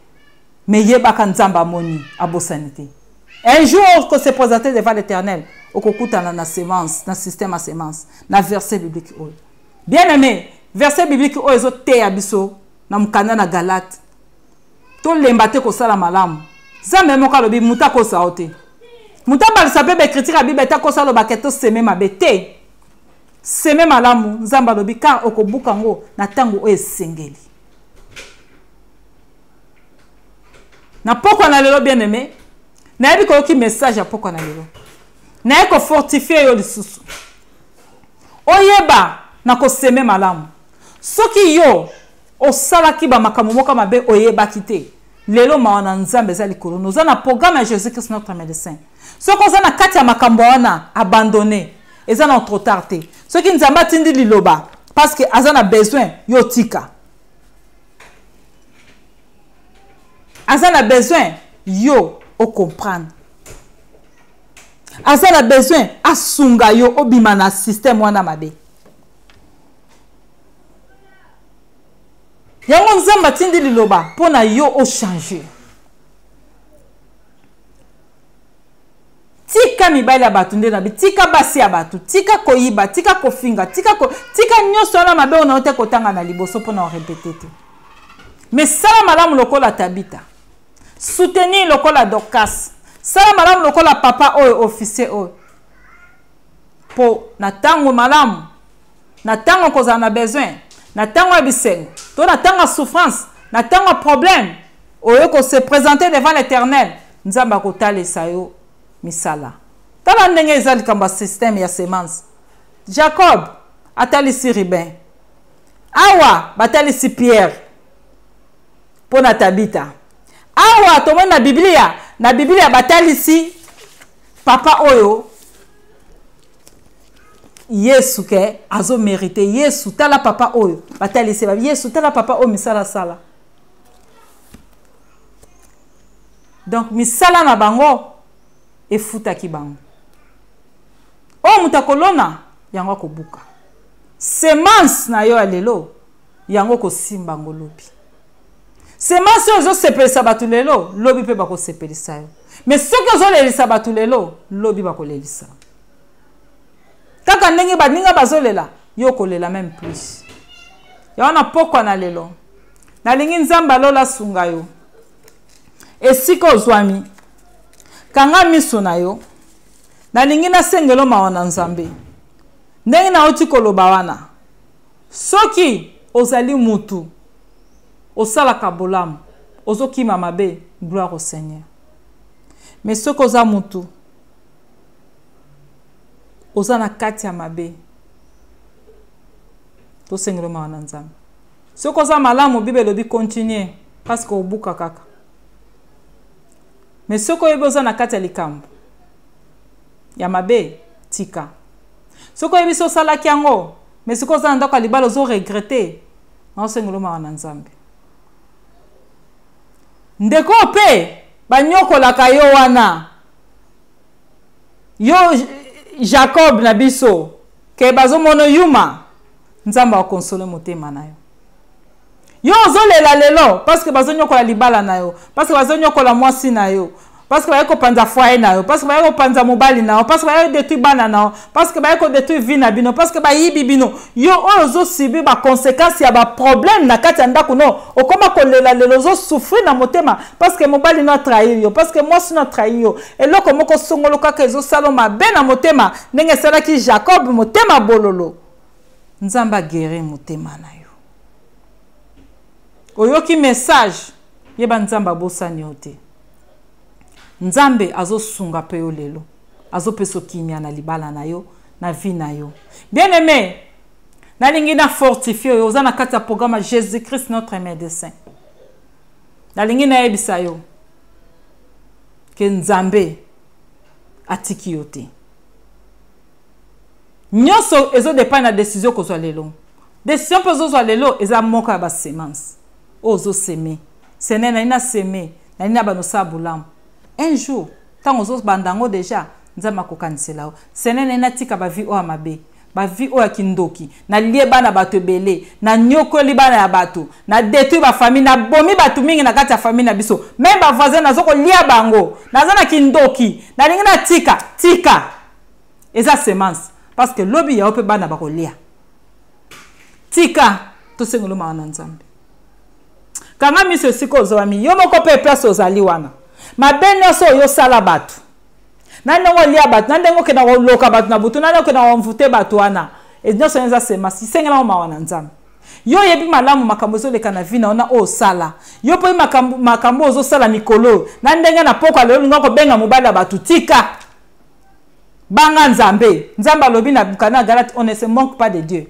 Speaker 2: mais yebaka Nzambe amoni, abosani te. Un jour ko se présenter devant l'Éternel, okokutana na semence, na système ya semence, na verset biblique oyo. Bien-aimé, verset biblique oyo ezoteya biso na mokanda na Galate. Tolemba te kosala malamu. Nzambe moko alobi moto akosa yo te. Moto abalisa mpe baekritire ya Bible te akosa alobaka ete oseme mabe te. Seme malamu, Nzambe alobi car okobuka yango na ntango oyo esengeli. Na pokwa na lelo bien-aimé, nayebi koyoki message ya pokwa na lelo. Naye kofortifie yo lisusu. Oyeba na koseme malamu. Soki yo osalaki ba makambo moko mabe oyebaki te, lelo mawa na Nzambe eza likolo. Oza na programme ya Jésus-Christ notre médecin. Soki oza na kati ya makambo wana, abandonné. Eza na trop tard te. Soki Nzambe atindi liloba parce que aza na besoin, yo tika. Aza na besoin, yo o comprendre. Aza na besoin asunga yo obima na système wana mabe. Yango Nzambe atindi liloba mpo na yo o changer. Tika mibali ya bato nde na bi, tika basi ya bato, tika koyiba, tika kofinga, tika ko, tika nyonso wana mabe oyo na yo te kotanga na liboso mpo na orepete te. Mais sala malamu lokola Tabita, soutenir lokola Dorcas, sala malamu lokola papa oyo officier oyo, po na tango malamu, na tango kozala na besoin, na tango ya bisengo, to na tango ya souffrance, na tango ya problème, oyo ko se présenter devant l'Éternel, Nzambe akotalisa yo misala. Tala ndenge eza likambo ya système ya semence. Jacob atalisi Ruben, awa batalisi Pierre mpo na Tabita. Awa tomoni na Biblia, na Biblia batalisi papa oyo Yesu ke azo mériter. Yesu tala papa oyo batalisi ba Yesu tala papa oyo misala sala. Donc misala na bango efutaki bango. Oyo moto akolona yango akobuka. Semence na yo ya lelo yango kosimba ngo lobi. Semence oyo ezosepelisa bato lelo, lobi mpe bakosepelisa yo. Mais soki ozolelisa bato lelo, lobi bakolelisa. Kaka ndenge baninga bazolela, yo okolela même plus. Ya wana pokwa na lelo, nalingi Nzambe alola asunga yo. Esika ozwami, kanga miso na yo. Nalingi nasengelo mawa na Nzambe. Ndenge nauti koloba wana, soki ozali mutu osalaka bolamu, ozokima mabe, gloire au Seigneur. Mais soki oza mutu oza na kati ya mabe, tosengelo mawa na Nzambe. Soki oza malamu, Bible elobi continuer parce que obuka kaka. Mais soki oyebi oza na kati ya likambo ya mabe, tika. Soki oyebi so osalaki yango, mais soki oza na ndako ya libala ozo regretter, na osengelo mawa na Nzambe. Ndeko pe banyokolaka yo wana, yo Jacob na biso ke bazomono yuma, Nzambe akonsole motema na yo. Yo ozolela lelo parce que bazonyokola libala na yo, parce que bazonyokola mwasi na yo, parce que baye kopanza foyer na yo, parce que baye kopanza mobali na yo, parce que baye détruire bana na yo, parce que baye kodétruire vie na bino, parce que bayibi bino. Yo oyo ozosubir ba conséquences ya ba problème na kati ya ndako no, okoma kolela lelo, ozosouffrir na motema parce que mobali no atrahir yo, parce que mwasi no atrahir yo. Eloko moko songolo kaka ezosala mabe na motema, ndenge esalaki Jacob motema bololo. Nzambe aguérir motema na yo. Oyoki message, yeba Nzambe abosani yo te. Nzambe azosunga pe yo lelo, azopesa kimia na libala na yo, na vie na yo. Bien-aimé, nalingi na fortifier yo, oza na kati ya programme ya Jésus-Christ notre médecin. Nalingi nayebisa yo ke Nzambe Atiki yo te. Nyonso ezodépendre na décision kozwa lelo. Décision mpe ozozwa lelo eza moko ya basemence oyo ozoseme. Sene nali na seme, nali na banosala bolamu. Un jour, ntango ozobanda yango deja, Nzambe akokanisela yo. Sene nali natika bavi oyo ya mabe, bavi oyo ya kindoki, nalie bana bato ebele, nanyokoli bana ya bato, na détruire bafamille, nabomi bato mingi na kati ya famille na biso, meme bavoisin nazo kolia bango, naza na kindoki, nalingi natika. Tika, eza semence, parce que lobi yao mpe bana bakolia. Tika, tosengeli mawa na Nzambe. Kanga miso esika ozwami, yo moko mpe place ozali wana, mabe nyonso oyo osala bato, na ndenge olia bato, na ndenge okenda koloka bato na butu, na ndenge okenda komvute bato wana, nyonso eza semence. Isengela mawa na Nzambe. Yo oyebi malamu makambo ezoleka na vie na yo na oyo osala. Yo mpo makambo ozosala mikolo na ndenge na pokwa lelo olinga kobenga mobali ya bato. Tika, banga Nzambe. Nzambe alobi na bukana ya Galate, on ne se manque pas de Dieu.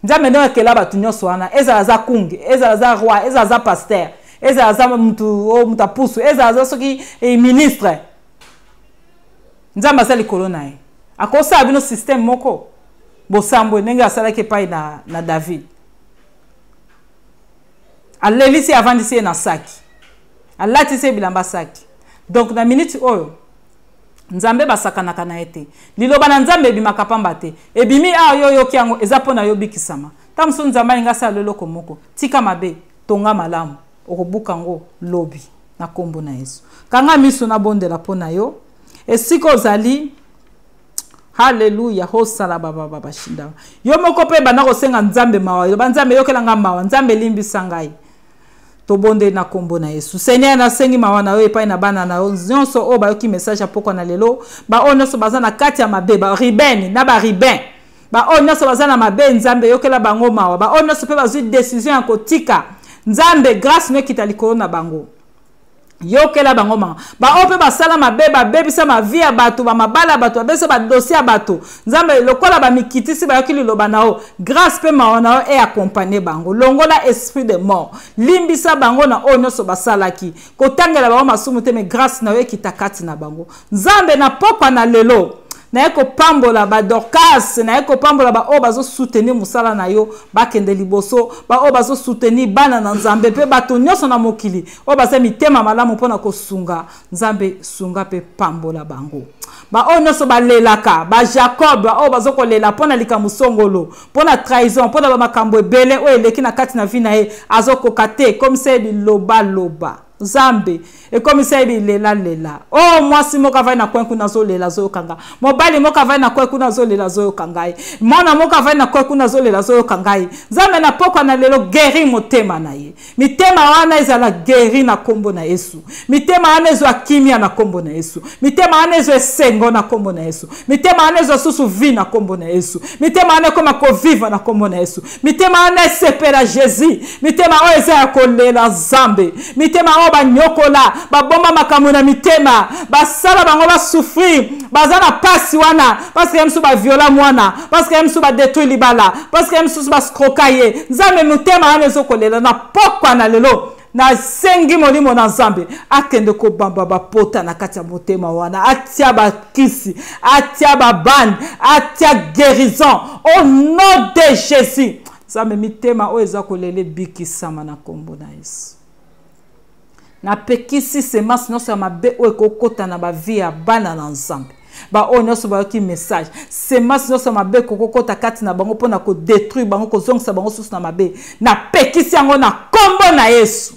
Speaker 2: Nzambe ndenge akela bato nyonso wana, ezala aza kungi, ezala aza roi, ezala aza pasteur, ezala aza mutu oyo mutu apusu, ezala aza soki ministre, Nzambe aza likolo na ye. Akosala bino système moko bosambwe ndenge asalaki epai na David. Alelisi, avandisi ye na saki, alatisi ye bilamba saki. Donc na minute oyo Nzambe basakanaka na ye te. Liloba na Nzambe ebimaka pamba te. Ebimi awa, yo oyoki yango, eza mpo na yo bikisama. Ntango mosusu Nzambe alingi asala eloko moko. Tika mabe, tonga malamu, okobuka yango lobi na nkombo na Yesu. Kanga miso, nabondela mpo na yo esika ozali. Halleluya. Hosala babababashinda. Yo moko mpe banda kosenga Nzambe mawa. Loba, Nzambe, yokela nga mawa, Nzambe, limbisa ngai. Tobondeli na nkombo na Yesu. Seigneur, nasengi mawa na yo epai na bana na yo nyonso oyo bayoki message ya pokwa na lelo. Baoyo nyonso baza na kati ya mabe, baribene na baribin, baoyo nyonso baza na mabe, Nzambe, yokela bango mawa. Baoyo nyonso mpe bazwi décision ya kotika, Nzambe, grâce no ekita likolo na bango, yokela bango mawa. Baoyo mpe basala mabe, babebisa mavi ya bato, bamabala ya bato, babebisa badossier ya bato, Nzambe, lokola bamikitisi, bayoki liloba na yo, grâce mpe mawa na yo eaccompagne bango. Longola esprit de mort, limbisa bango na oyo nyonso basalaki, kotangela bango masumu te, me grâce na yo ekita kati na bango. Nzambe, na pokwa na lelo, naye kopambola badorcas, naye kopambola baoyo bazosoutenir mosala na yo bakende liboso, baoyo bazosoutenir bana na Nzambe mpe bato nyonso na mokili oyo baza mitema malamu mpona kosunga. Nzambe, sunga mpe pambola bango. Baoyo nyonso balelaka, bajacob oyo bazokolela mpona likambo songolo, mpona trahison, mpona bamakambo ebele oyo eleki na kati na vi na ye, azokoka te, ekomisa ye bilobaloba. Nzambe, ekomisa ye bilelalela. O oh, mwasi moko avandi na coin kuna azolela, azoyoka ngai. Mobali moko avandi na coin kuna azolela, azoyoka ngai. Mwana moko avandi na coin kuna azolela, azoyoka ngai. Nzambe, na pokwa na lelo, guéri motema na ye. Mitema wana ezala guéri na nkombo na Yesu. Mitema wana ezwa kimia na nkombo na Yesu. Mitema wana ezwa esengo na nkombo na Yesu. Mitema wana ezwa susu vie na nkombo na Yesu. Mitema wana ekoma kovivre na nkombo na Yesu. Mitema wana esepela Jésus. Mitema oyo eza ya kolela Nzambe, mitema oyo banyokola, babomba makambo na mitema, basala bango basouffrir, baza na pasi wana parce que ye mosusu baviola mwana, parce que ye mosusu badétruire libala, parce que ye mosusu bascroka ye. Nzambe, motema wana ezokolela na pokwa na lelo, nasengi molimo na Nzambe akende kobamba bapota na kati ya motema wana, atia bakisi, atia babande, atia guérison au nom de Jésus. Nzambe, mitema oyo eza kolela ebikisama na nkombo na Yesu. Napekisi semence nyonso ya mabe oyo ekokota na bavie ya bana na Nzambe, baoyo nyonso bayoki message. Semence nyonso ya mabe ekokokota kati na bango mpona kodétruire bango, kozongisa bango susu na mabe, napekisi yango na nkombo na Yesu.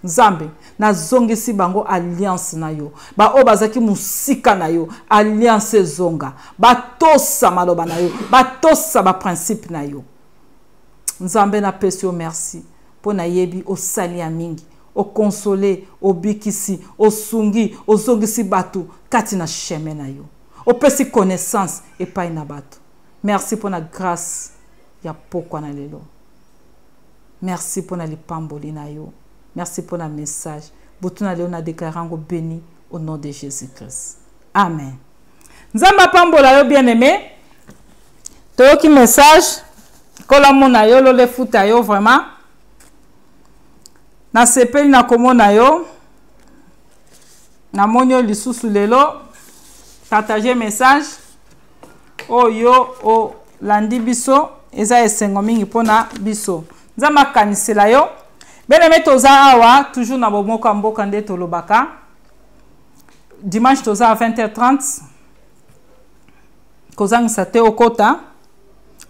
Speaker 2: Nzambe, nazongisi bango alliance na yo. Baoyo bazalaki mosika na yo, alliance ezonga, batosa maloba na yo, batosa baprincipe na yo. Nzambe, napesi yo merci mpo nayebi osali ya mingi, okonsole, obikisi, osungi, ozongisi bato kati na chemin na yo, opesi connaissance epai na bato. Merci mpo na grâce ya pokwa na lelo. Merci mpo na lipamboli na yo. Merci mpo na message butu na lelo. Na déclare yango béni au nom de Jésus Christ, amen. Nzambe apambola yo, bien aimé. Toyoki message, kola mona yo, lola efuta yo. Vraiment nasepeli na komona yo, namoni yo lisusu lelo. Partage message oyo olandi biso, eza esengo mingi mpona biso. Nzambe akanisela yo. Bien-aimé, toza awa toujours na bomoko ya mboka nde tolobaka. Dimanche toza à 20h30. Kozangisa te okota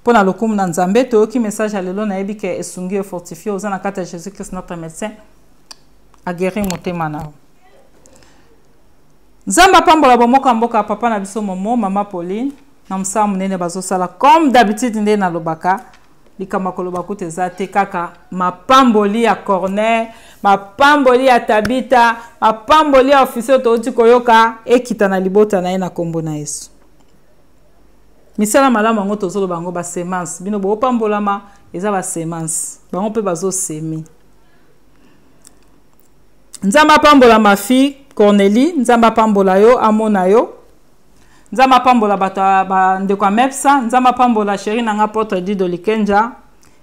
Speaker 2: mpona lokumu na Nzambe. Toyoki message ya lelo, nayebi ke esungi yo, fortifie. Oza na kati ya Jésus Christ notre médecin, aguérir motema na yo. Nzambe apambola bomoko ya mboka ya papa na biso Momo, mama Pauline, na mosala monene bazosala. Comme d'habitude nde nalobaka, likambo ya koloba kuta eza te, kaka mapamboli ya Corneille, mapamboli ya Tabita, mapamboli ya officier touti koyoka ekita na libota na ye na nkombo na Yesu. Misala malamu yango tozoloba yango, basemence bino boopambolama, eza basemence bango mpe bazosemi. Nzambe apambola ma fille Cornélie, Nzambe apambola yo, amona yo. Nzambe apambola bato bandeko ya Mepsa, Nzambe apambola chéri na nga Potre Dido Likenja,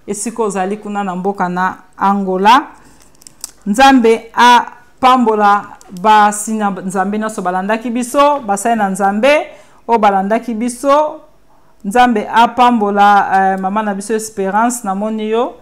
Speaker 2: esika ozali kuna na mboka na Angola. Nzambe apambola basi na Nzambe nyonso balandaki biso, basali na Nzambe oyo balandaki biso. Nzambe apambola mama na biso Esperance, namoni yo.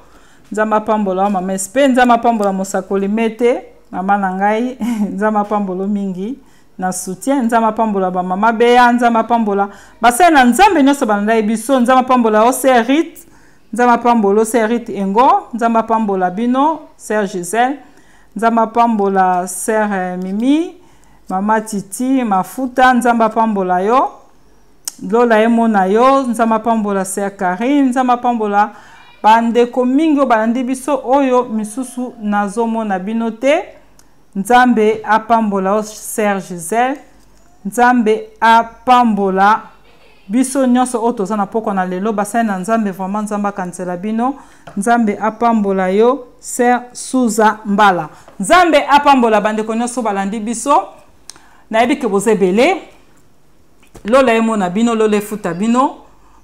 Speaker 2: Nzambe apambola mama Espe, Nzambe apambola mosakoli Mete, mama na ngai. Nzambe apambola mingi na soutien. Nzambe apambola ba mama Bea, Nzambe apambola basali na Nzambe nyonso balandaki biso. Nzambe apambola o sœur Rite, Nzambe apambola o sœur Rite Engo, Nzambe apambola bino sœur Gisèle, Nzambe apambola sœur Mimi, mama Titi Mafuta, Nzambe apambola yo. Lola emona yo, Nzambe apambola sœur Karine, Nzambe apambola bandeko mingi oyo balandi biso, oyo misusu nazomona bino te. Nzambe apambola yo sœur Gisèle, Nzambe apambola biso nyonso oyo toza na pokwa na lelo, basali na Nzambe vraiment, Nzambe akanisela bino. Nzambe apambola yo sœur Suza Mbala. Nzambe apambola bandeko nyonso balandi biso. Nayebi ke boza ebele. Lola emona bino, lola efuta bino.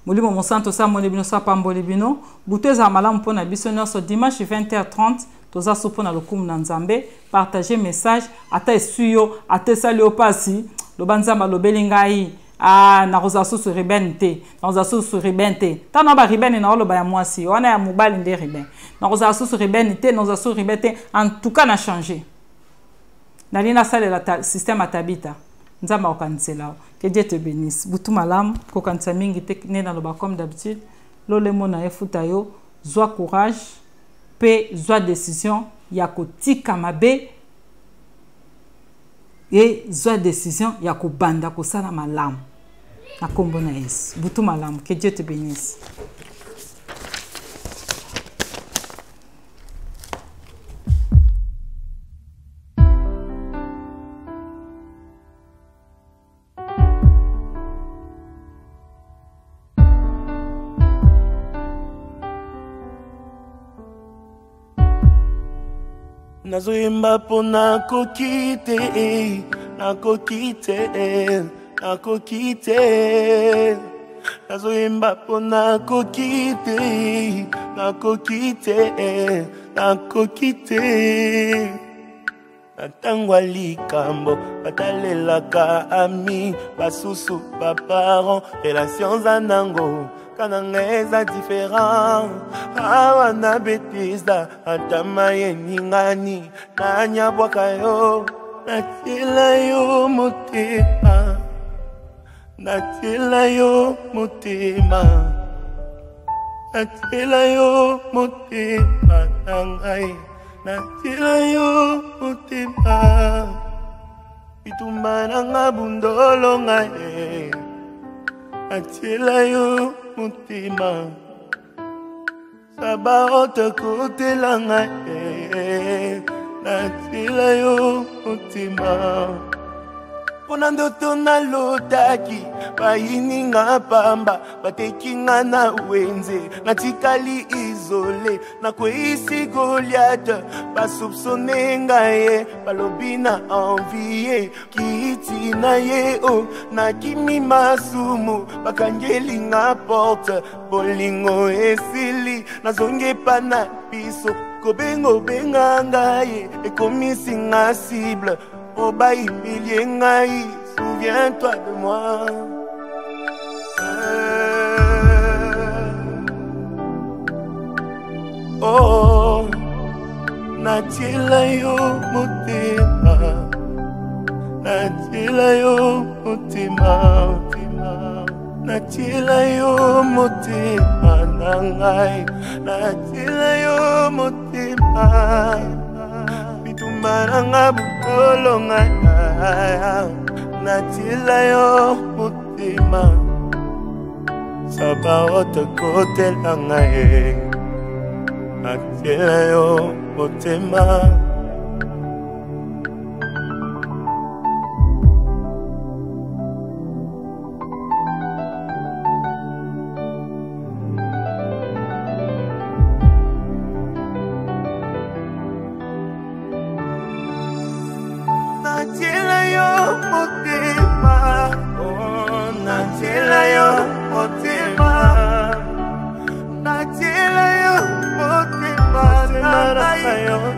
Speaker 2: Molimo Mosantu sa moni bino, sa pamboli bino. Butu ezala malamu mpona biso nyonso. Dimanche 20h30 toza so mpona lokumu na Nzambe. Partage message, ata esui yo, ata esali yo pasi, loba Nzambe alobeli ngai. Ah, nakozala susu Ruben te, nakozala susu Ruben te. Ntango na ba Ruben na oloba ya mwasi, wana ya mobali nde Ruben. Nakozala susu Ruben te, nakozala susu Ruben te. En tout cas na changer. Nali nasalela système ya Tabita. Nzambe akokanisela yo. Que Dieu te bénisse. Butu malamu, kokanisa mingi te nde naloba comme d'habitude. Lolemo na efuta yo, zwa courage pe zwa décision ya kotika mabe et zwa décision ya kobanda kosala malamu. Na kombo na Yesu. Butu malamu, que Dieu te bénisse.
Speaker 1: Nazoyemba mpo nakoki te, nakoki te, nakoki te. Nazoyemba mpo nakoki te, nakoki te, nakoki te. Na ntango ya likambo batalelaka ami, basusu baparent, relation za nango kananga eza différent. Awa na betisa ata maye ningani nanyabwaka yo, natiela yo motema, natiela yo motema, natiela yo motema na ngai, natiela yo motema. Bitumba na nga bundolo ngai, natiela yo motema. Sabaote kotela ngai, natiela yo motema. Mpona ndoto nalotaki bayini nga pamba, bateki nga na wenze, natikali isole, nakweyisi Goliath, basoupçonne ngai, balobi na envie kiti na ye o, nakimi masumu, bakangeli nga porte, bolingo esili, nazongi epa na biso, kobenga obenga ngai, ekomisi nga cible, po bayibilie ngai. Souviens-toi de moi. Oh, natiela yo motema, natiela yo motema, natiela yo motema na ngai, natiela yo motema. Bitumba na nga bokolo ngai, natiela yo motema. Sabaoth kotela ngai, natiela yo motema. Natiela yo motema, oh, natiela yo motema, natiela yo motema na ngai,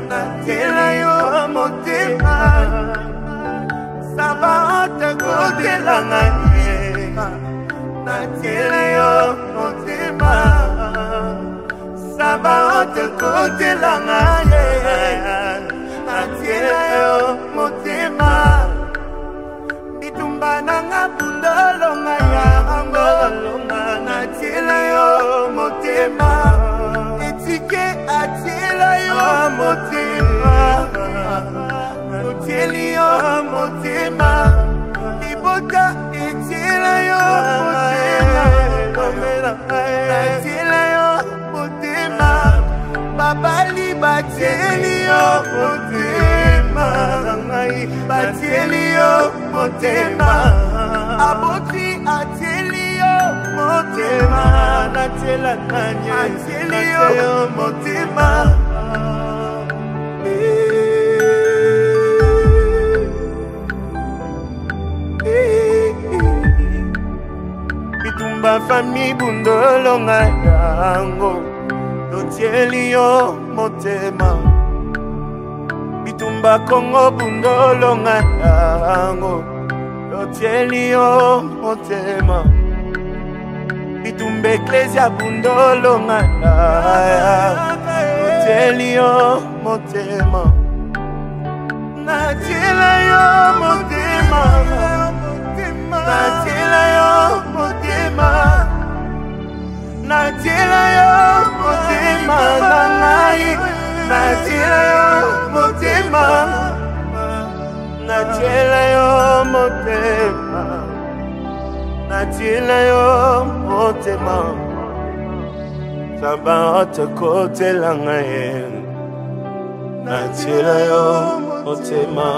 Speaker 1: natiela yo motema. Sabaoth kotela ngai, natiela yo motema. Sabaoth kotela ngai, natiela yo motema. Bitumba na nga bundolonga yango, natiela yo motema. Etike atiela yo motema, otieli yo motema. Libota etiela yo motema, natiela yo motema. Babali batieli yo motema, batieli yo motema. Aboti atieli yo motema, natiela nani, atieli yo motema. Bitumba fami bundolonga yango, totieli yo motema. Bitumba Kongo bundolonga yango, totieli yo motema. Bitumba Ecclesia bundolonga yango, totieli yo motema. Natiela yo motema, natiela yo motema, natiela yo motema na ngai, natiela yo motema, natiela yo motema, natiela yo motema. Sabaoth kotela ngai, natiela yo motema.